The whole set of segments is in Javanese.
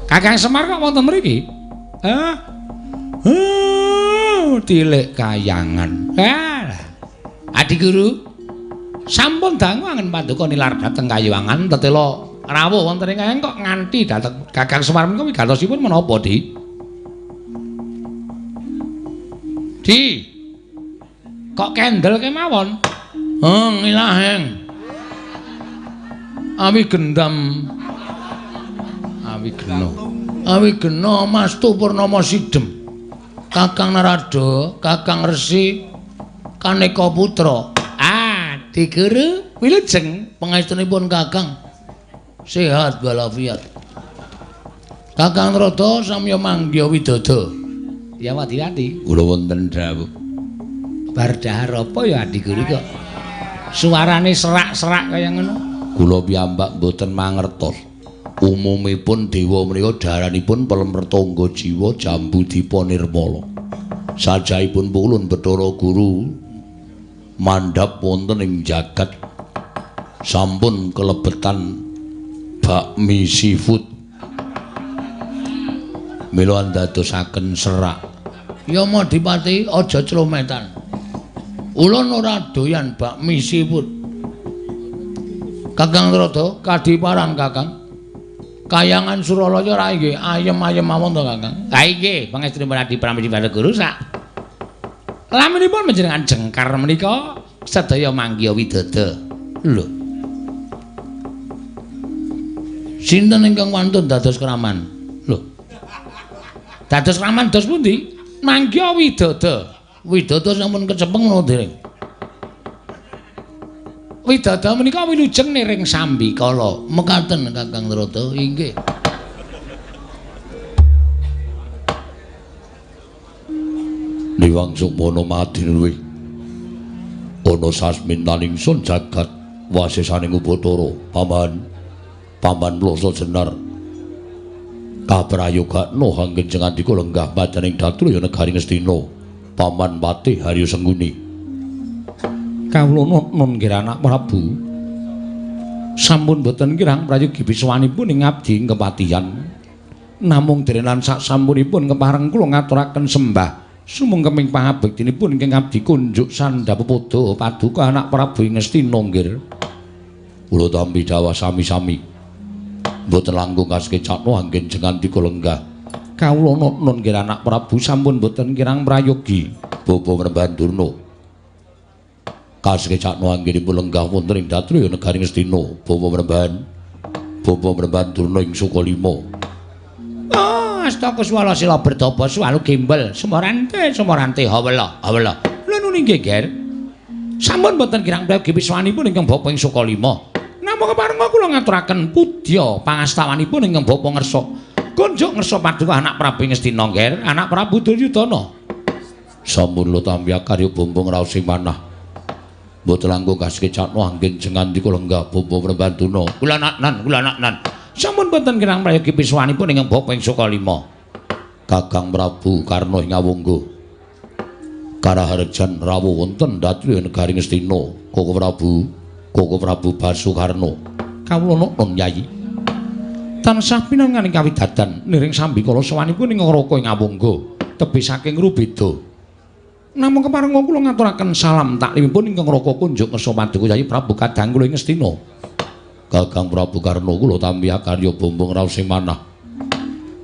Kakang Semar kok wonten mriki? Hah? Tilik kayangan. Adi Guru, sampun dangu angen paduka nilar dhateng kayangan tetela rawuh wonten ing kayangan kok nganti dhateng Kakang Semar menika wigatosipun menapa, Di? Di. Kok kendel kemawon? Heng ilaheng. Awi gendam. Awi gena. Awi gena Mastu Purnama Sidem. Kakang Narada, Kakang Resi Kaneka Putra. Adi Guru, wilujeng pangestunipun Kakang. Sehat walafiat. Kakang Narada samya manggiha widada. Ya wati-wati. Kula wonten dawuh. Bar dahar apa ya Adi Guru kok suarane serak-serak kaya ngono? Kula piyambak mboten mangertos. Umumipun dewa menika daranipun pelem retangga jiwa jambu dipa nirmala. Sajahipun pulun Bathara Guru mandhap wonten ing jagat sampun kelebetan bakmi seafood. Mila andadosaken serak. Ya Madipati aja clometan. Ulun ora doyan bakmi seafood. Kakang Narada kadiparan Kakang. Kayangan Suralaya ra nggih ayem-ayem mawon to Kakang. Ha nggih, pangestunipun Adi Pramesti Bathara Guru sak laminipun panjenengan jengkar menika sedaya manggiha widada. Lho. Sinten ingkang wantun dados kraman? Lho. Dados kraman dos pundi? Manggiha widada. Widada sampun kecepeng menapa dereng? Widada menika wilujeng niring sambikala. Mekaten Kakang Narada, inggih. Niwang sukmana madinluwih. Ana sasmintaning sun jagat wasesaning Upacara, Paman. Paman Ploso Jenar. Kaprayogakna anggen jengandika lenggah madaning Datulya negari Ngastina. Paman Patih Haryo Sengguni. Kawula nun nggih anak Prabu. Sampun boten kirang prayogi biswanipun ing abdi ing kepatihan. Namung dereng lan sak sampunipun kepareng kula ngaturaken sembah sumungkeming pangabektinipun ingkang abdi kunjuk sandhap pepoda paduka anak Prabu ing Ngastina nggih. Kula tampi dawah sami-sami. Mboten langkung kasekecakna anggen jengandika lenggah. Kawula nun nggih anak Prabu sampun boten kirang prayogi bapa Mrembahan Durna. Kasekecakna anggenipun lenggah wonten ing Datulya negari Ngastina, bapa Mrembahan Durna ing Sukalima. Ah, astaka swala sila bertapa swalu gembel, sumorante sumorante hawela hawela. Lha nuni nggih, Ger. Sampun boten kirang prayogi piswanipun ingkang bapa ing Sukalima. Namung keparenga kula ngaturaken pudya pangastawanipun ingkang bapa ngersa. Kunjuk ngersa paduka anak Prabu Ngastina, Ger, anak Prabu Duryudana. Sampun lo tampi karya bumbung raos sing manah. Mboten langkung kasekecakna anggen jengandika lenggah bapa Mrembahan Durna. Kula naknan, kula naknan. Sampun boten kirang prayogi piswanipun ingkang bapa ing Sukalima. Kakang Prabu Karna ing Awangga. Karaharjan rawuh wonten Datulya negari Ngastina. Koko Prabu, Koko Prabu Basukarna. Kawula nukun Yayi. Tansah pinanganing kawidadan niring sambikala sowanipun ing Raka ing Awangga, tebih saking Rubeda. Namung keparenga kula ngaturaken salam taklimipun ingkang Raka kunjuk ngersa paduka Yayi Prabu kadang kula ing Ngastina. Kakang Prabu Karna kula tampi karya bumbung raos sing manah.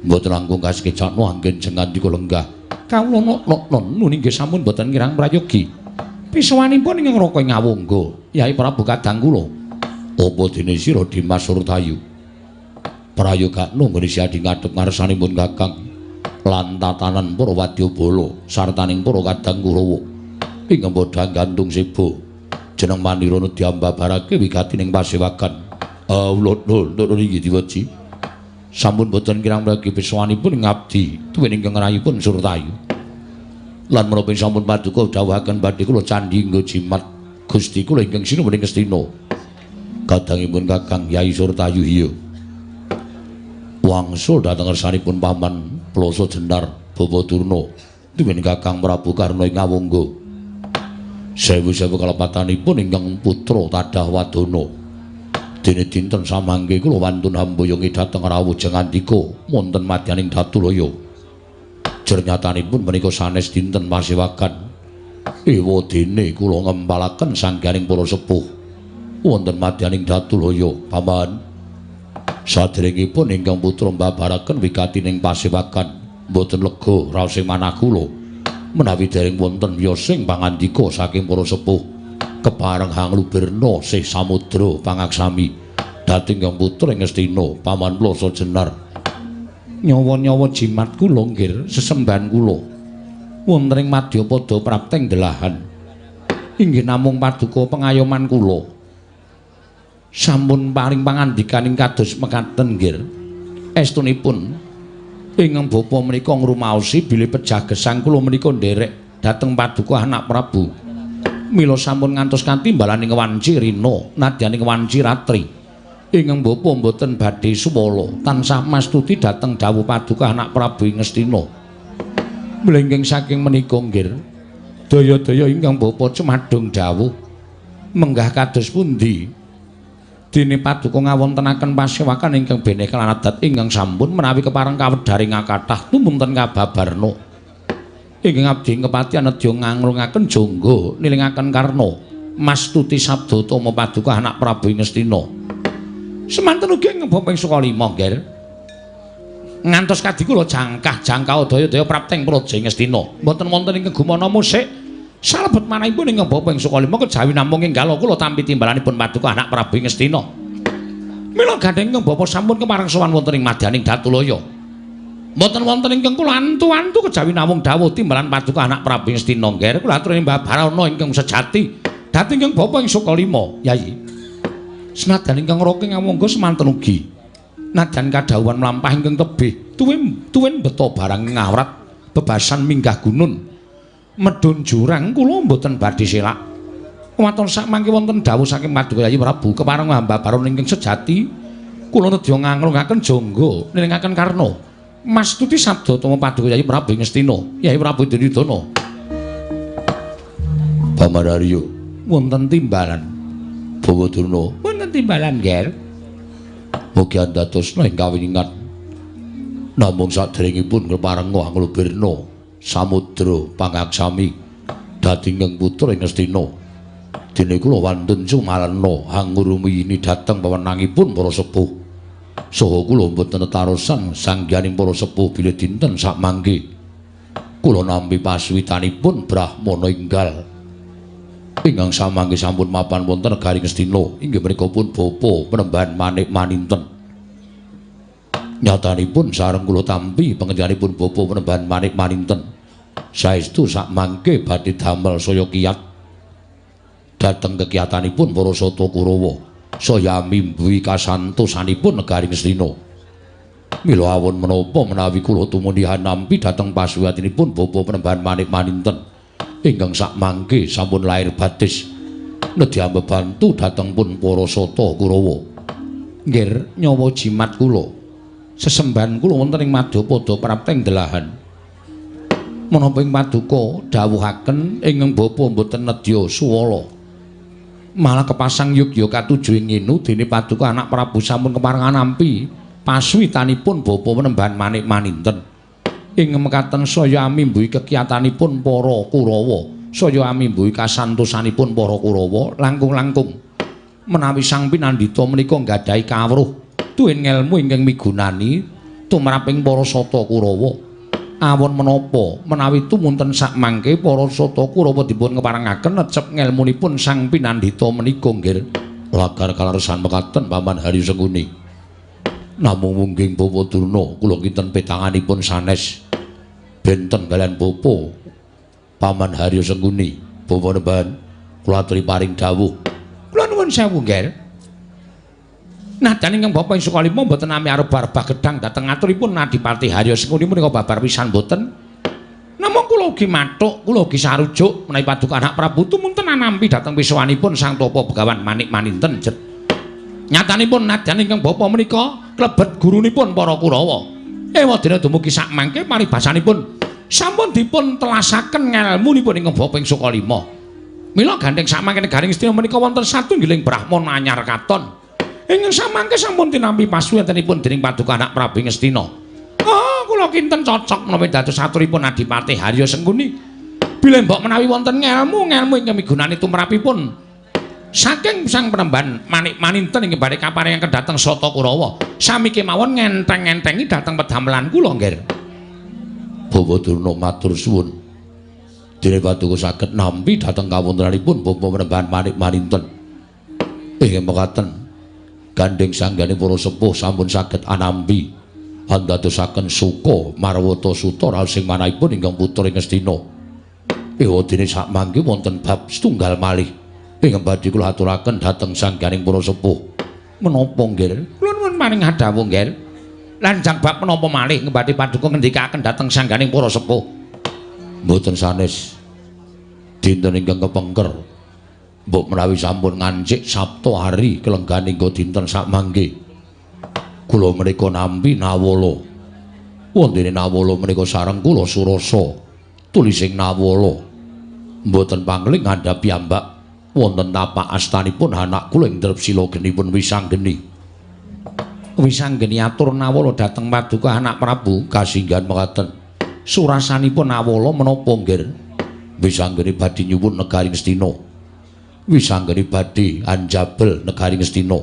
Mboten langkung kasekecakna anggen jengandika lenggah. Kawula nukun nuni nggih sampun boten kirang prayogi. Pisowanipun ingkang Raka ing Awangga, Yayi Prabu kadang kula. Apa dene sira Dimas Surtayu? Prayogakna nggone siadi ngadhep ngarsanipun Kakang lan tatanan para wadyabala sartaning para kadang Kurawa. Ingkang padha gantung seba. Jeneng Manirana diambabarake wigati ning pasewagan. Awula nur iki diweji. Sampun boten kirang prayogi piswanipun ngabdi tuwin ingkang rayipun Surtayu. Lan menapa sampun paduka dawuhaken badhe kula candhi nggo jimat Gusti kula ingkang sinuwun ing Ngastina. Kadangipun Kakang Yai Surtayu iya. Wangsul dhateng ngersanipun Paman Ploso Jenar Bapa Durna tuwin Kakang Prabu Karna ing Awangga. Sewu-sewu kalepatanipun ingkang putra tadah wadana. Dene dinten samangke kula wantun hamboyongi dhateng rawuh Jengandika wonten madyaning Datulaya. Jernyatanipun menika sanes dinten pasewakan. Ewa dene kula ngempalaken sangganing para sepuh wonten madyaning Datulaya, Paman. Saderengipun ingkang putra mbabaraken wigatining pasewakan, mboten lega raosing manah kula menawi dereng wonten wiyosing pangandika saking para sepuh kepareng hanglubirna sih samudra pangaksami dhateng ingkang putra ing Ngastina, Paman Plasa Jenar. Nyawa-nyawa jimat kula nggih sesembahan kula wonten ing madyapada prapteng delahan inggih namung paduka pengayoman kula. Sampun paring pangandikaning kados mekaten nggih. Estunipun ingkang bapa menika ngrumaosi bilih pejah gesang kula menika nderek dhateng paduka anak Prabu. Mila sampun ngantos katimbalaning wanci rina nadyaning wanci ratri. Ingkang bapa mboten badhe suwala tansah mastuti dhateng dawuh paduka anak Prabu ing Ngastina. Mlengking saking menika nggih daya-daya ingkang bapa cumadung dawuh menggah kados pundi dene paduka ngawontenaken pasewakan ingkang beneh kelan adat ingkang sampun menawi kepareng kawedharing kathah tumunten kababarna. Ingkang abdi kepatihan nedya nganglungaken jangga nilingaken karna mastuti sabda utama paduka anak Prabu ing Ngastina. Semanten ugi ing bapa ing Sukalima nggih. Ngantos kadi kula jangkah-jangkah daya-daya prapteng praja ing Ngastina. Mboten wonten ingkang gumana musik salebet manahipun ingkang bapa ing Sukalima kejawi namung enggal kula tampi timbalanipun paduka anak Prabu ing Ngastina. Mila gandheng ingkang bapa sampun kepareng sowan wonten ing madyaning Datulaya. Mboten wonten ingkang kula antu-antu kejawi namung dawuh timbalan paduka anak Prabu ing Ngastina nggih. Kula aturi Babarana ingkang sejati dhateng ingkang bapa ing Sukalima, Yayi. Senadyan ingkang raka ngamangga semanten ugi. Nadyan kadhawuhan mlampah ingkang tebih tuwin beto barang ngawrat bebasan minggah gunun. Medhun jurang kula mboten badhe selak. Waton sakmangke wonten dawuh saking paduka Yayi Prabu kepareng hambabaron ingkang sejati kula nedya nganglungaken jangga nilingaken karna mastuti sabda utama paduka Yayi Prabu ing Ngastina, Yayi Prabu Duryudana. Paman Haryo wonten timbalan. Bawa Durna wonten timbalan nggih. Mugi andadosna ing kawiningan. Namung saderengipun kepareng anglubirna samudra pangaksami dhateng ingkang putra ing Ngastina. Dene kula wantun sumalena hangurumiyini dhateng pewenangipun para sepuh. Saha kula mboten netarosan sangganing para sepuh bilih dinten sakmangke kula nampi pasuwitanipun Brahmana enggal ingkang samangke sampun mapan wonten negari Ngastina inggih menika pun bapa Penembahan Manik Maninten. Nyatanipun sareng kula tampi panjenenganipun bapa Penembahan Manik Maninten saestu sakmangke badhe damel saya kiyat dhateng kekiyatanipun para Sata Kurawa saya mimbuhi kasantosanipun negari Ngastina. Mila awon menapa menawi kula tumunihan nampi dhateng pasuwiyatinipun bapa Penembahan Manik Maninten ingkang sakmangke sampun lair batis nedya bebantu dhateng pun para Sata Kurawa. Nggih nyawa jimat kula sesembahan kula wonten ing madyapada prapteng delahan. Menapa ing paduka dawuhaken ingkang bapa mboten nedya suwala. Malah kepasang yugya katuju ing nginu dene paduka anak Prabu sampun keparengan nampi pasuwitanipun bapa Penembahan Manik Maninten. Ing mekaten saya amimbuhi kekiyatanipun para Kurawa, saya amimbuhi kasantosanipun para Kurawa langkung-langkung menawi sang pinandhita menika nggadahi kawruh tuwin ngelmu ingkang migunani tumraping para Sata Kurawa. Awon menapa menawi tumunten sakmangke para Sata Kurawa dipun keparengaken necep ngelmunipun sang pinandhita menika nggih. Lagar kaleresan mekaten Paman Haryo Sengkuni. Namung mungging Bawa Durna kula kinten petanganipun sanes benten kalian bapa Paman Haryo Sengkuni. Bawa Nembahan kula aturi paring dawuh. Kula nuwun sewu nggih. Nadyan ingkang bapa ing Sukalima mboten nami arep-arbah gedhang dhateng aturipun Adipati Haryo Sengkuni menika babar pisan mboten. Namung kula ugi mathuk, kula ugi sarujuk menawi paduka anak Prabu tumunten anampi dhateng pisuwanipun Sang Tapa Begawan Manik Maninten. Nyatanipun nadyan ingkang bapa menika klebet gurunipun para Kurawa. Ewa dene dumugi sakmangke paribasanipun sampun dipun telasaken ngelmunipun ingkang bapa ing Sukalima. Mila gandheng sakmangke negaring Ngastina menika wonten satunggiling brahmana anyar katon. Ingkang samangke sampun tinampi pasuwantenipun dening Paduka anak Prabu Ngastina. Oh, kula kinten cocok menawi dados aturipun Adipati Harya Sengkuni. Bilih mbok menawi wonten ngelmu-ngelmu ingkang migunani tumrapipun saking sang penemban Manik Maninten ingkang badhe kaparingaken dhateng Sata Kurawa, sami kemawon ngenteng-entengi dhateng pedamelan kula, Nggir. Bawa Durna matur suwun. Dene paduka saged nampi dhateng kawontenanipun Bapak Penemban Manik Maninten. Inggih mekaten gandheng sanggane para sepuh sampun saged anampi andadosaken suka marwata suta raos sing manahipun ingkang putra ing Ngastina. Ewadene sakmangke wonten bab setunggal malih ingkang badhe kula aturaken dhateng sangganing para sepuh. Menapa, Nggir? Kula nuwun paring dawuh, Nggir. Lanjang bab menapa malih ingkang badhe paduka ngendikaken dhateng sangganing para sepuh? Mboten sanes. Dinten ingkang kepengker mbok menawi sampun ngancik Sabtu hari kelenggan hingga dinten sakmangke kula menika nampi nawala. Wontene nawala menika sareng kula surasa tulising nawala. Mboten pangling ngandhap piyambak wonten tapak astanipun anak kula ing Drepsila genipun Wisanggeni. Wisanggeni atur nawala dhateng Paduka anak Prabu. Kasinggihan mekaten. Surasanipun nawala menapa, Nggir? Wisanggeni badhe nyuwun negari Ngastina. Wisanggeni badhe anjabel negari Ngastina.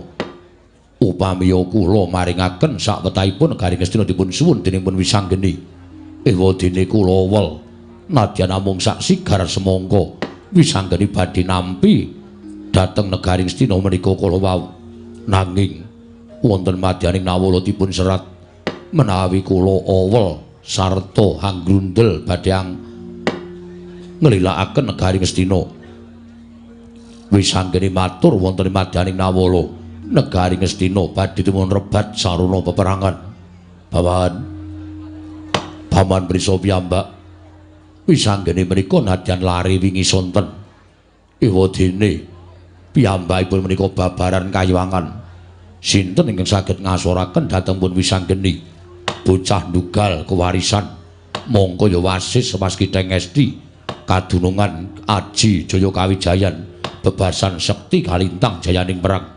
Upamiya kula maringaken sakwetahipun negari Ngastina dipun suwun dening pun Wisanggeni. Ewadene kula wel nadyan namung sak sigar semangka Wisanggeni badhe nampi dhateng negari Ngastina menika kala wau. Nanging wonten madyaning nawala dipun serat menawi kula awel sarta hanggrundel badhe nglilakaken negari Ngastina. Wisanggeni matur wonten madyaning nawala negari Ngastina badhe dipun rebat sarana peperangan. Paman, Paman prisa piyambak Wisanggeni menika nadyan lari wingi sonten. Ewadene piyambakipun menika babaran kayuwangan. Sinten ingkang saged ngasoraken dhateng pun Wisanggeni? Bocah ndugal kewarisan mongko ya wasis waskita ngesti kadunungan aji jaya kawijayan bebasan sekti kalintang jayaning perang.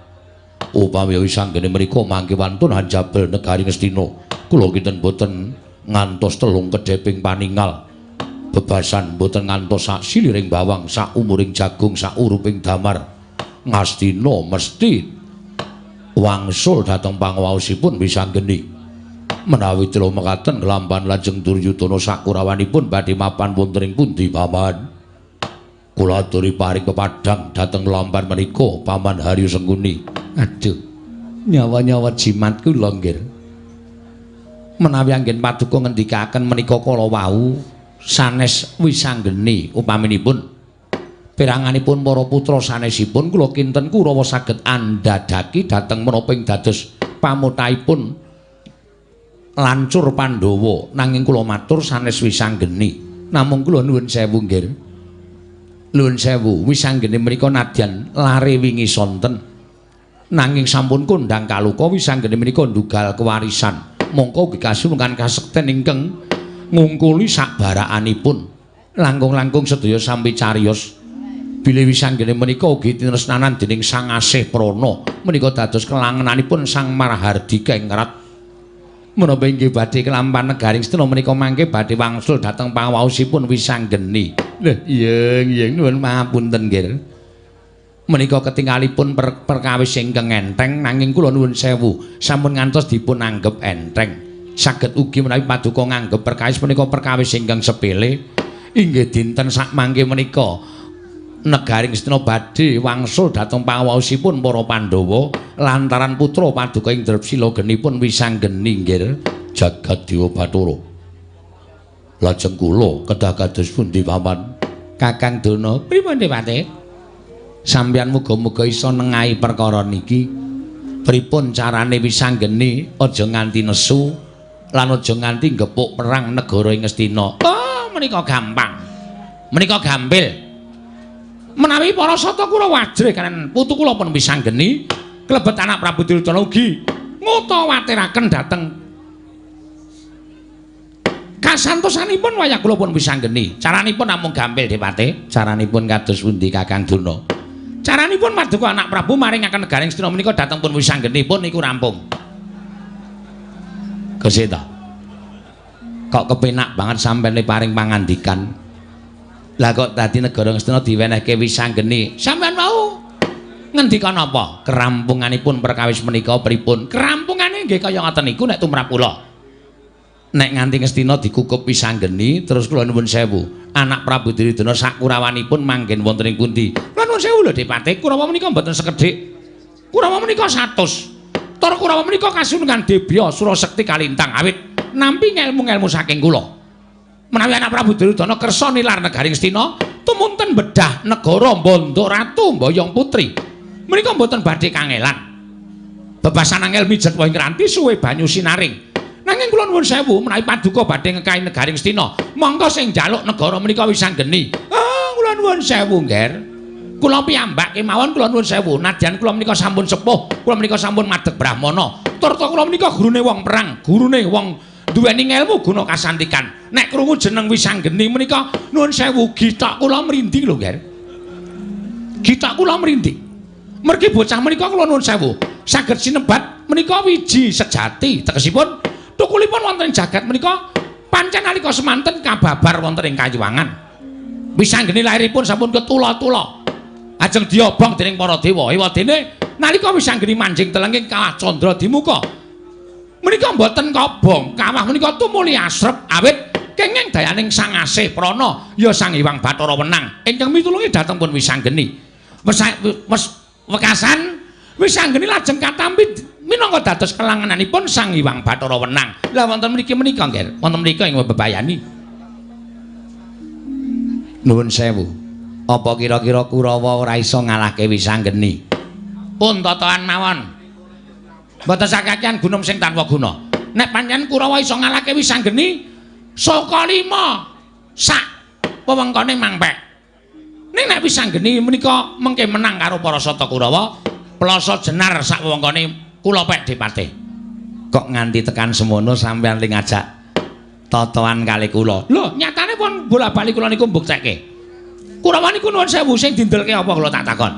Upami Wisanggeni menika mangke wantun anjabel negari Ngastina, kula kinten boten ngantos telung kedheping paningal. Bebasan boten ngantos sak siliring bawang, sak umuring jagung, sak uruping damar. Ngastina mesti wangsul dhateng panguwaosipun Wisanggeni. Menawi telo mekaten kelampan lajeng Duryudana sakurawanipun badhe mapan wonten ing pundi, Paman? Kula aturi paring pepadhang dhateng lampan menika Paman Haryo Sengkuni. Aduh, nyawa-nyawa jimat kula, Nggir. Menawi anggen paduka ngendikaken menika kala wau sanes Wisanggeni upaminipun peranganipun para putra sanesipun kula kinten Kurawa saged andhadhaki dhateng menapa ing dados pamutahipun lancur Pandhawa. Nanging kula matur sanes Wisanggeni. Namung kula nuwun sewu, Nggir. Nuwun sewu, Wisanggeni menika nadyan lare wingi sonten. Nanging sampun kondhang kaluka Wisanggeni menika ndugal kewarisan. Mongko ugi kasuwungan kasekten ingkang ngungkuli sakbarakanipun. Langkung-langkung sedaya sampi cariyos. Bilih Wisanggeni menika ugi tinresnanan dening Sang Asih Prana menika dados kelangenanipun Sang Marhardika ing Rat. Menapa inggih badhe kelampan negari Ngastina menika mangke badhe wangsul dhateng panguwaosipun Wisanggeni. Lho, iya iya nuwun mahapunten, Nggir. Menika ketingalipun perkawis ingkang enteng, nanging kula nuwun sewu sampun ngantos dipun anggep enteng. Saged ugi menawi paduka nganggep perkawis menika perkawis ingkang sepele. Inggih dinten sakmangke menika negari Ngastina badhe wangsul dhateng panguwaosipun para Pandhawa lantaran putra paduka ing Drepsila genipun Wisanggeni, Nggir. Jagat Dewa Bathara. Lajeng kula kedah kados pundi, Paman? Kakang Dana, pripun Dewate? Sampeyan muga-muga iso nengahi perkara niki. Pripun carane Wisanggeni aja nganti nesu lan aja nganti gepuk perang negara ing Ngastina. Oh, menika gampang. Menika gampil. Menawi para sata kula wajrih kaliyan putu kula pun Wisanggeni klebet anak Prabu Duryudana ugi ngutawatiraken dhateng kasantosanipun wayah kula pun Wisanggeni. Caranipun namung gampil, Depate. Caranipun kados pundi, Kakang Dana? Caranipun Kerampunganipun paduka anak Prabu maringaken negaring Astina menika dhateng pun wisanggenipun niku rampung. Gesita. Kok kepenak banget sampeyan paring pangandikan. Lah kok dadi negara Ngastina diwenehke wisanggeni. Sampeyan wau ngendika napa? Kerampunganipun perkawis menika pripun? Kerampungane nggih kaya ngoten niku nek tumrap kula. Nek nganti Ngastina dikukup wisanggeni terus kula nuwun sewu. Anak Prabu Duryudana sakurawanipun manggen wonten ing pundi? Kula nuwun sewu lho Dipati, Kurawa menika mboten sekedhik. Kurawa menika 100. Tur Kurawa menika kasunungan Debya Surasekti Kalintang awit nampi ngelmu-ngelmu saking kula. Menawi anak Prabu Duryudana kersa nilar negari Ngastina, tumunten bedah negara Mbanda Ratu Mbayang Putri. Menika mboten badhe kangelan. Bebasan angel mijet ing ranti suwe banyu sinaring. Nanging kula nuwun sewu menawi paduka badhe ngekahi negari Ngastina, monggo sing njaluk negara menika wisanggeni. Ah, kula nuwun sewu, Ngger. Kula piyambak kemawon kula nuwun sewu. Nadyan kula menika sampun sepuh, kula menika sampun madeg brahmana. Tur kula menika gurune wong perang, gurune wong duweni ngelmu guna kasantikan. Nek krungu jeneng wisanggeni menika nuwun sewu githok kula mrinding lho, Ngger. Githok kula mrinding. Mergi bocah menika kula nuwun sewu saged sinebat menika wiji sejati tegesipun tukulipun wonten ing jagat menika pancen nalika semanten kababar wonten ing kayuwangan. Wisanggeni lairipun sampun ketula-tula. Ajeng diobong dening para dewa. Ewadene nalika wisanggeni manjing telenging kawah candra dimuka. Menika mboten kobong, kawah menika tumuli asrep awit kenging dayaning Sang Asih Prana ya Sang Hyang Bathara Wenang ingkang mitulungi dhateng pun wisanggeni. Wes wekasan wisanggeni lajeng katampi minangka dados kelangenanipun Sang Hyang Bathara Wenang. Lah wonten mriki menika nggih, wonten mriki ing bebayani. Nuwun sewu. Apa kira-kira Kurawa ora iso ngalahke wisanggeni? Pun totohan mawon. Mboten sakakean gunung sing tanpa guna. Nek pancen Kurawa iso ngalahke wisanggeni, saka lima sak wewengkone mangpek. Ning nek wisanggeni menika mengke menang karo para sata Kurawa, plasa jenar sak wewengkone kula pek Dipati. Kok nganti tekan semono sampeyan ling ngajak totoan kali kula. Lho, nyatane pun bola-bali kula niku mbuktekke. Kurawa niku nuwun sewu sing dindelke apa kula tak takon.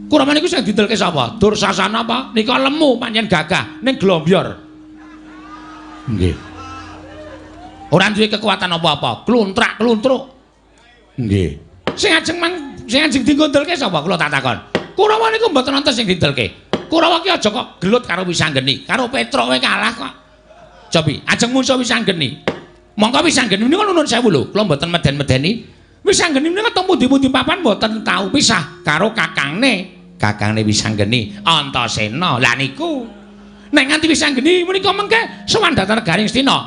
Kurawa niku sing dindelke sapa? Dursasana apa? Nika lemu pancen gagah ning glombyor. Nggih. Ora duwe kekuatan apa-apa, kluntrak-kluntruk. Nggih. Sing ajeng mang sing ajeng dindelke sapa kula tak takon. Kurawa niku mboten wonten sing dindelke. Kurawa ki aja kok gelut karo wisanggeni, karo Petruk wae kalah kok. Cobi, ajeng musuh wisanggeni. Mongko wisanggeni menika nuwun sewu lho, kula mboten meden-medeni. Wisanggeni menika teng pundi-pundi papan mboten tau pisah karo kakangne. Kakangne wisanggeni Antasena. Lah niku. Nek nganti wisanggeni menika mengke sowan dhateng negari Ngastina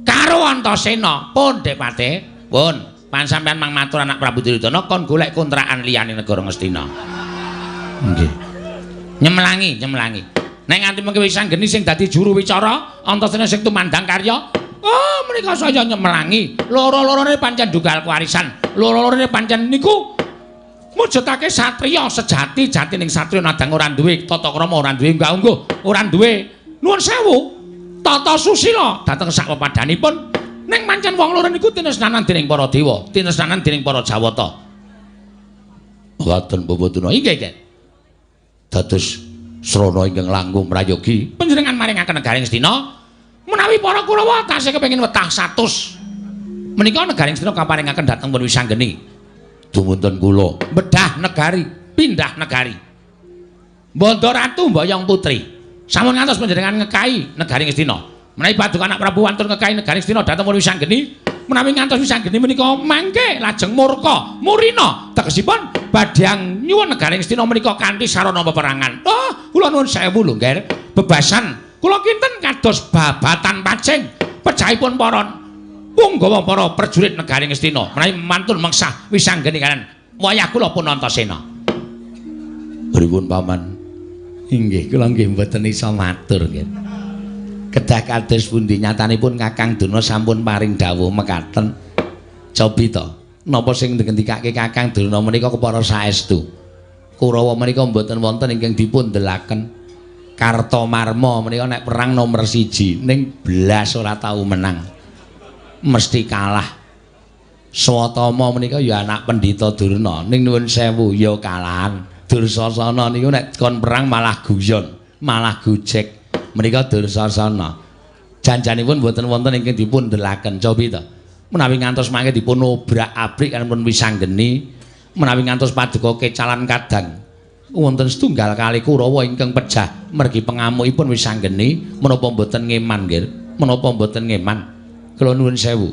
karo Antasena pun Depate. Pun, pan sampean mang matur anak Prabu Duryudana kon golek kontrakan liyane negara Ngastina. Nggih. Nyemelangi, nyemelangi. Nek nganti mengke wisanggeni sing dadi juru wicara, Antasena sing tumandang karya, oh menika saya nyemelangi. Loro-lorone pancen dugal kewarisan. Loro-lorone pancen niku mujudake satriya sejati, jatining satriya nadang ora duwe tata krama, ora duwe unggah-ungguh, ora duwe nuwun sewu tata susila dhateng sak pepadhanipun. Ning pancen wong loro niku tinesnanan dening para dewa, tinesnanan dening para Jawata. Ngoten Bapak Durna. Inggih, nggih. Dados srana ingkang langkung prayogi panjenengan maringaken negari Ngastina menawi para Kurawa tasih kepengin wetah 100 menika negari Ngastina kaparingaken dhateng pun wisanggeni. Dumunten kula bedah negari, pindah negari. Mbanda Ratu Mbayang Putri sampun ngantos panjenengan ngekahi negari Ngastina. Menawi paduka anak Prabu wantun ngekahi negari Ngastina dhateng pun wisanggeni, menawi ngantos wisanggeni menika mangke lajeng murka murina tegesipun badhe nyuwun negari Ngastina menika kanthi sarana peperangan. Oh, kula nuwun sewu lho, Ngger. Bebasan kula kinten kados babatan pacing pecahipun para punggawa para prajurit negari Ngastina menawi mantun mengsah wisanggeni kalian wayah kula pun Antasena. Pripun paman? Inggih, kula nggih mboten iso matur, nggih. Kedah kados pundi nyatanipun Kakang Durna sampun paring dawuh mekaten. Cobi to, napa sing ngendikake Kakang Durna menika kepara saestu. Kurawa menika mboten wonten ingkang dipun delaken. Kartomarma menika nek perang nomor 1 ning blas ora tau menang. Mesti kalah. Swatama menika ya anak Pendhita Durna ning nuwun sewu ya kalahan. Dursasana niku nek kon perang malah guyon, malah gojek. Menika Dursasana. Janjanipun mboten wonten ingkang dipun delaken. Cobi to. Menawi ngantos mangke dipun obrak-abrik kaliyan Wisanggeni, menawi ngantos paduka kecalan kadang wonten setunggal kali Kurawa ingkang pejah mergi pengamukipun Wisanggeni, menapa mboten ngeman nggih? Menapa mboten ngeman? Kula nuwun sewu.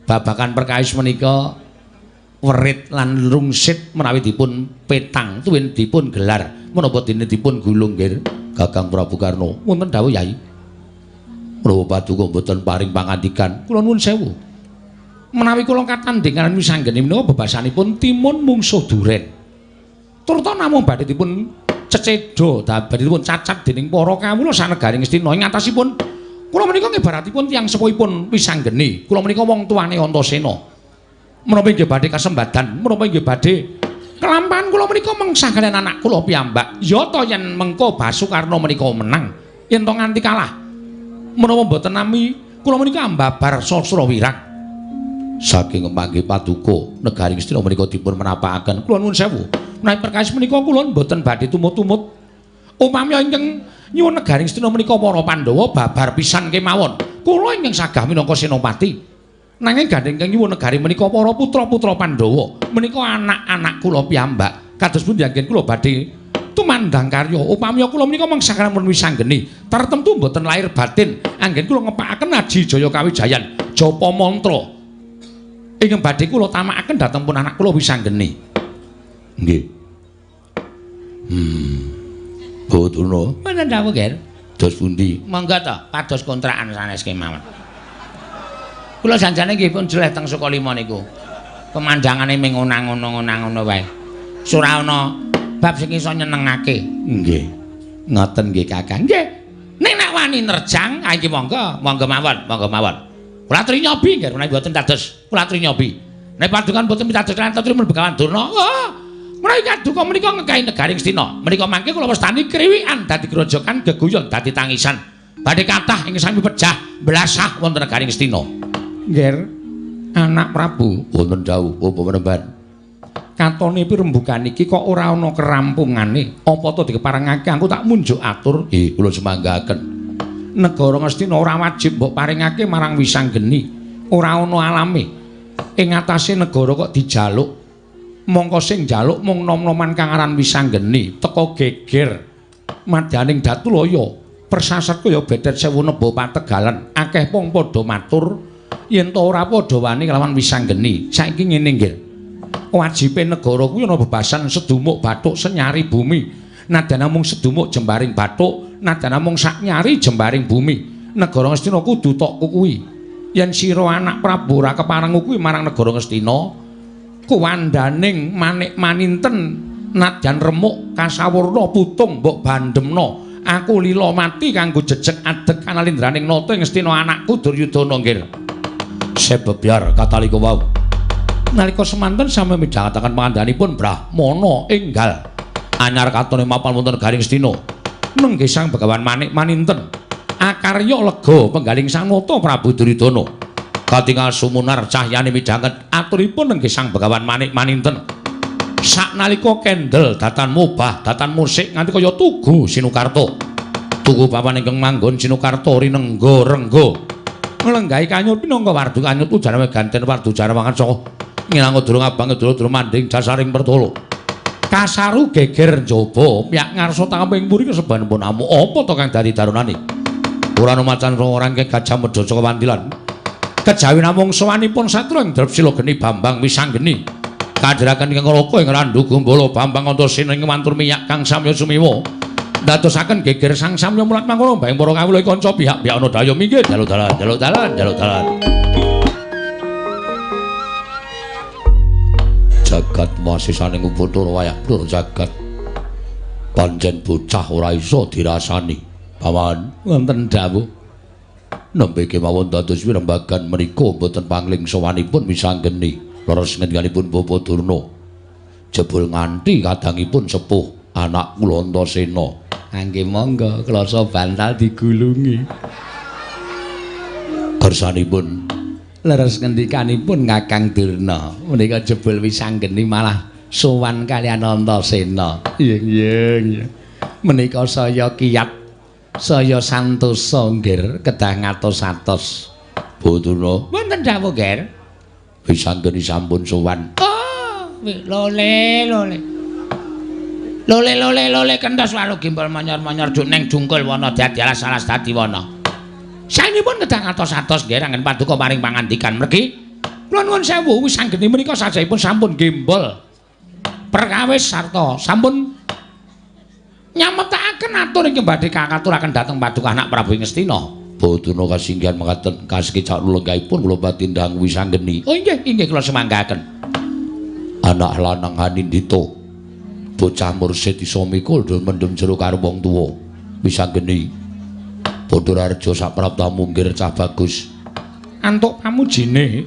Babagan perkawis menika werit lan rungsit menawi dipun petang tuwin dipun gelar menapa dene dipun gulung nggih Kakang Prabu Karna. Wonten dawuh Yai. Menapa paduka mboten paring pangandikan? Kula nuwun sewu. Menawi kula katandhingan Wisanggeni menika bebasanipun timun mungsuh duren. Turta namung badhe dipun cecedha, badhe dipun cacat dening para kawula sanegaring Ngastina. Ing atasipun kula menika ngibaratipun tiyang sepuhipun Wisanggeni. Kula menika wong tuane Antasena. Menapa inggih badhe kasembadan, menapa inggih badhe kelampahan kula menika mengsah kaliyan anak kula piyambak. Ya ta yen mengko Basukarna menika menang, yen to nganti kalah. Menapa mboten nami kula menika ambabar sastra wirang. Saking manggih paduka negari Ngastina menika dipun menapakaken. Kula nuwun sewu. Menawi perkawis menika kula mboten badhe tumut-tumut. Upami ingkang nyuwun negari Ngastina menika para Pandhawa babar pisan kemawon. Kula ingkang sagah minangka senopati. Nanging gandeng ingkang nyuwun negari menika para putra-putra Pandhawa, menika anak-anak kula piyambak. Kados pundi anggen kula badhe tumandang karya. Upami kula menika mengsah kaliyan Wisanggeni, tartemtu mboten lahir batin anggen kula ngepakaken aji jaya kawijayan, japa mantra ingkang badhe kula tamakaken dhateng pun anak kula Wisanggeni. Nggih. Bawa Wonten dawuh, Ger. Dos pundi? Monggo to, pados kontrakan sanes kemawon. Kula janjane nggih pun jeleh teng Sukalima niku. Pemandangane ming ngono-ngono wae. Ora ana bab sing iso nyenengake. Nggih. Ngoten nggih, Kakang. Nggih. Ning nek wani nerjang, ha iki monggo, monggo mawon, monggo mawon. Kula aturi nyobi nggih, menawi mboten dados kula aturi nyobi. Nek padukan mboten pitados lan aturi Begawan Durna. Wah, menawi kaduka menika ngekahi negari Ngastina. Menika mangke kula wastani kriwikan dadi grojokan geguyon dadi tangisan. Badhe kathah ing sami pejah blasah wonten negari Ngastina. Ngger, anak Prabu wonten dawuh apa penemban. Katone pirembugan iki kok ora ana kerampungane. Apa to dikeparengake aku tak munjuk atur? Nggih, kula semanggaken. Negara Ngastina ora wajib mbok paringake marang Wisanggeni. Ora ana alame. Ing atase negara kok dijaluk. Mongko sing njaluk mung nom-noman kang aran Wisanggeni, teka geger madyaning Datulaya. Persasat kaya bedet sewu neba pategalan. Akeh wong padha matur yen ta ora padha wani kelawan Wisanggeni. Saiki ngene nggih. Wajibe negara kuwi ana bebasan sedumuk bathuk senyari bumi. Nadyan namung sedumuk jembaring bathuk, nadyan namung sak nyari jembaring bumi. Negara Ngastina kudu tok kuwi. Yen sira anak Prabu ora kepareng kuwi marang negara Ngastina, kuwandaning manik maninten nadyan remuk kasawurna putung mbok bandemna. Aku lila mati kanggo jejeg adeg kanalindraning nata Ngastina anakku Duryudana nggih. Sebebyar katalika wau. Nalika semanten sami midhangetaken pangandanipun Brahmana enggal anyar katone mapan wonten negari Ngastina. Nenggih Sang Begawan Manik Maninten. Akarya lega penggaling Sang Nata Prabu Duryudana. Katingal sumunar cahyane midhanget aturipun nenggih Sang Begawan Manik Maninten. Saknalika kendel datan mubah datan musik nganti kaya tugu Sinukarta. Tugu papan ingkang manggon Sinukarta rinengga rengga. Nglenggahi kanyut pinangka wardu kanyut ujarane ganten wardu jarawangan saka ngilang durung abang durung manding jasaring pertolo. Kasaru geger njaba piyak ngarsa tangkeping puri kesebanipun amuk. Apa to kang dadi darunane? Ora ana macan ora angke gajah medha saka wandilan. Kejawi namung sowanipun satra ing Drepsila Geni Bambang Wisanggeni. Kandharaken ingkang raka ing Randu Gumbala Bambang Antasena ing mantur miyak kang samya sumiwa. Ndadosaken geger sang samya mulat mangkono bayang para kawula kanca pihak-pihak ana daya minggir jaluk dalan jaluk dalan jaluk dalan. Jagat masisaning Bathara wayah blur jagat. Pancen bocah ora iso dirasani. Paman, wonten dawuh. Nembe kemawon dados wirembagan menika mboten pangling sowanipun Wisanggeni. Leres ngendikanipun Bapak Durna. Jebul nganti kadangipun sepuh anak kula Antasena. Angge monggo klasa bantal digulungi. Kersanipun leres ngendikanipun Kakang Durna menika jebul Wisanggeni malah Sowan kaliyan Antasena. Iya iya. Menika saya kiyat, saya santosa nggih kedah ngatos-atos. Bodurna. Wonten dawuh, Ger. Wisanggeni sampun sowan. Oh, lole lole. Lole lole lole kenthos walu gimbal manyor-manyor juk neng jungkul wana dadi alas-alas dadi wana. Saenipun kedah ngatos-atos nggih anggen paduka paring pangandikan mergi kula nuwun sewu wisanggeni menika sajahipun sampun gembol perkawis sarta sampun nyametakaken atur ingkang badhe kakaturaken dhateng paduka anak Prabu Ngastina. Bodurna kasinggihan mekaten kasekecak lenggahipun kula patindang wisanggeni. Oh inggih inggih kula semanggaken. Anak lanang Anindita bocah mursid iso mikul mendem jero karo wong tuwa. Wisanggeni Badararja sapraptamu nggir cah bagus. Antuk pamujine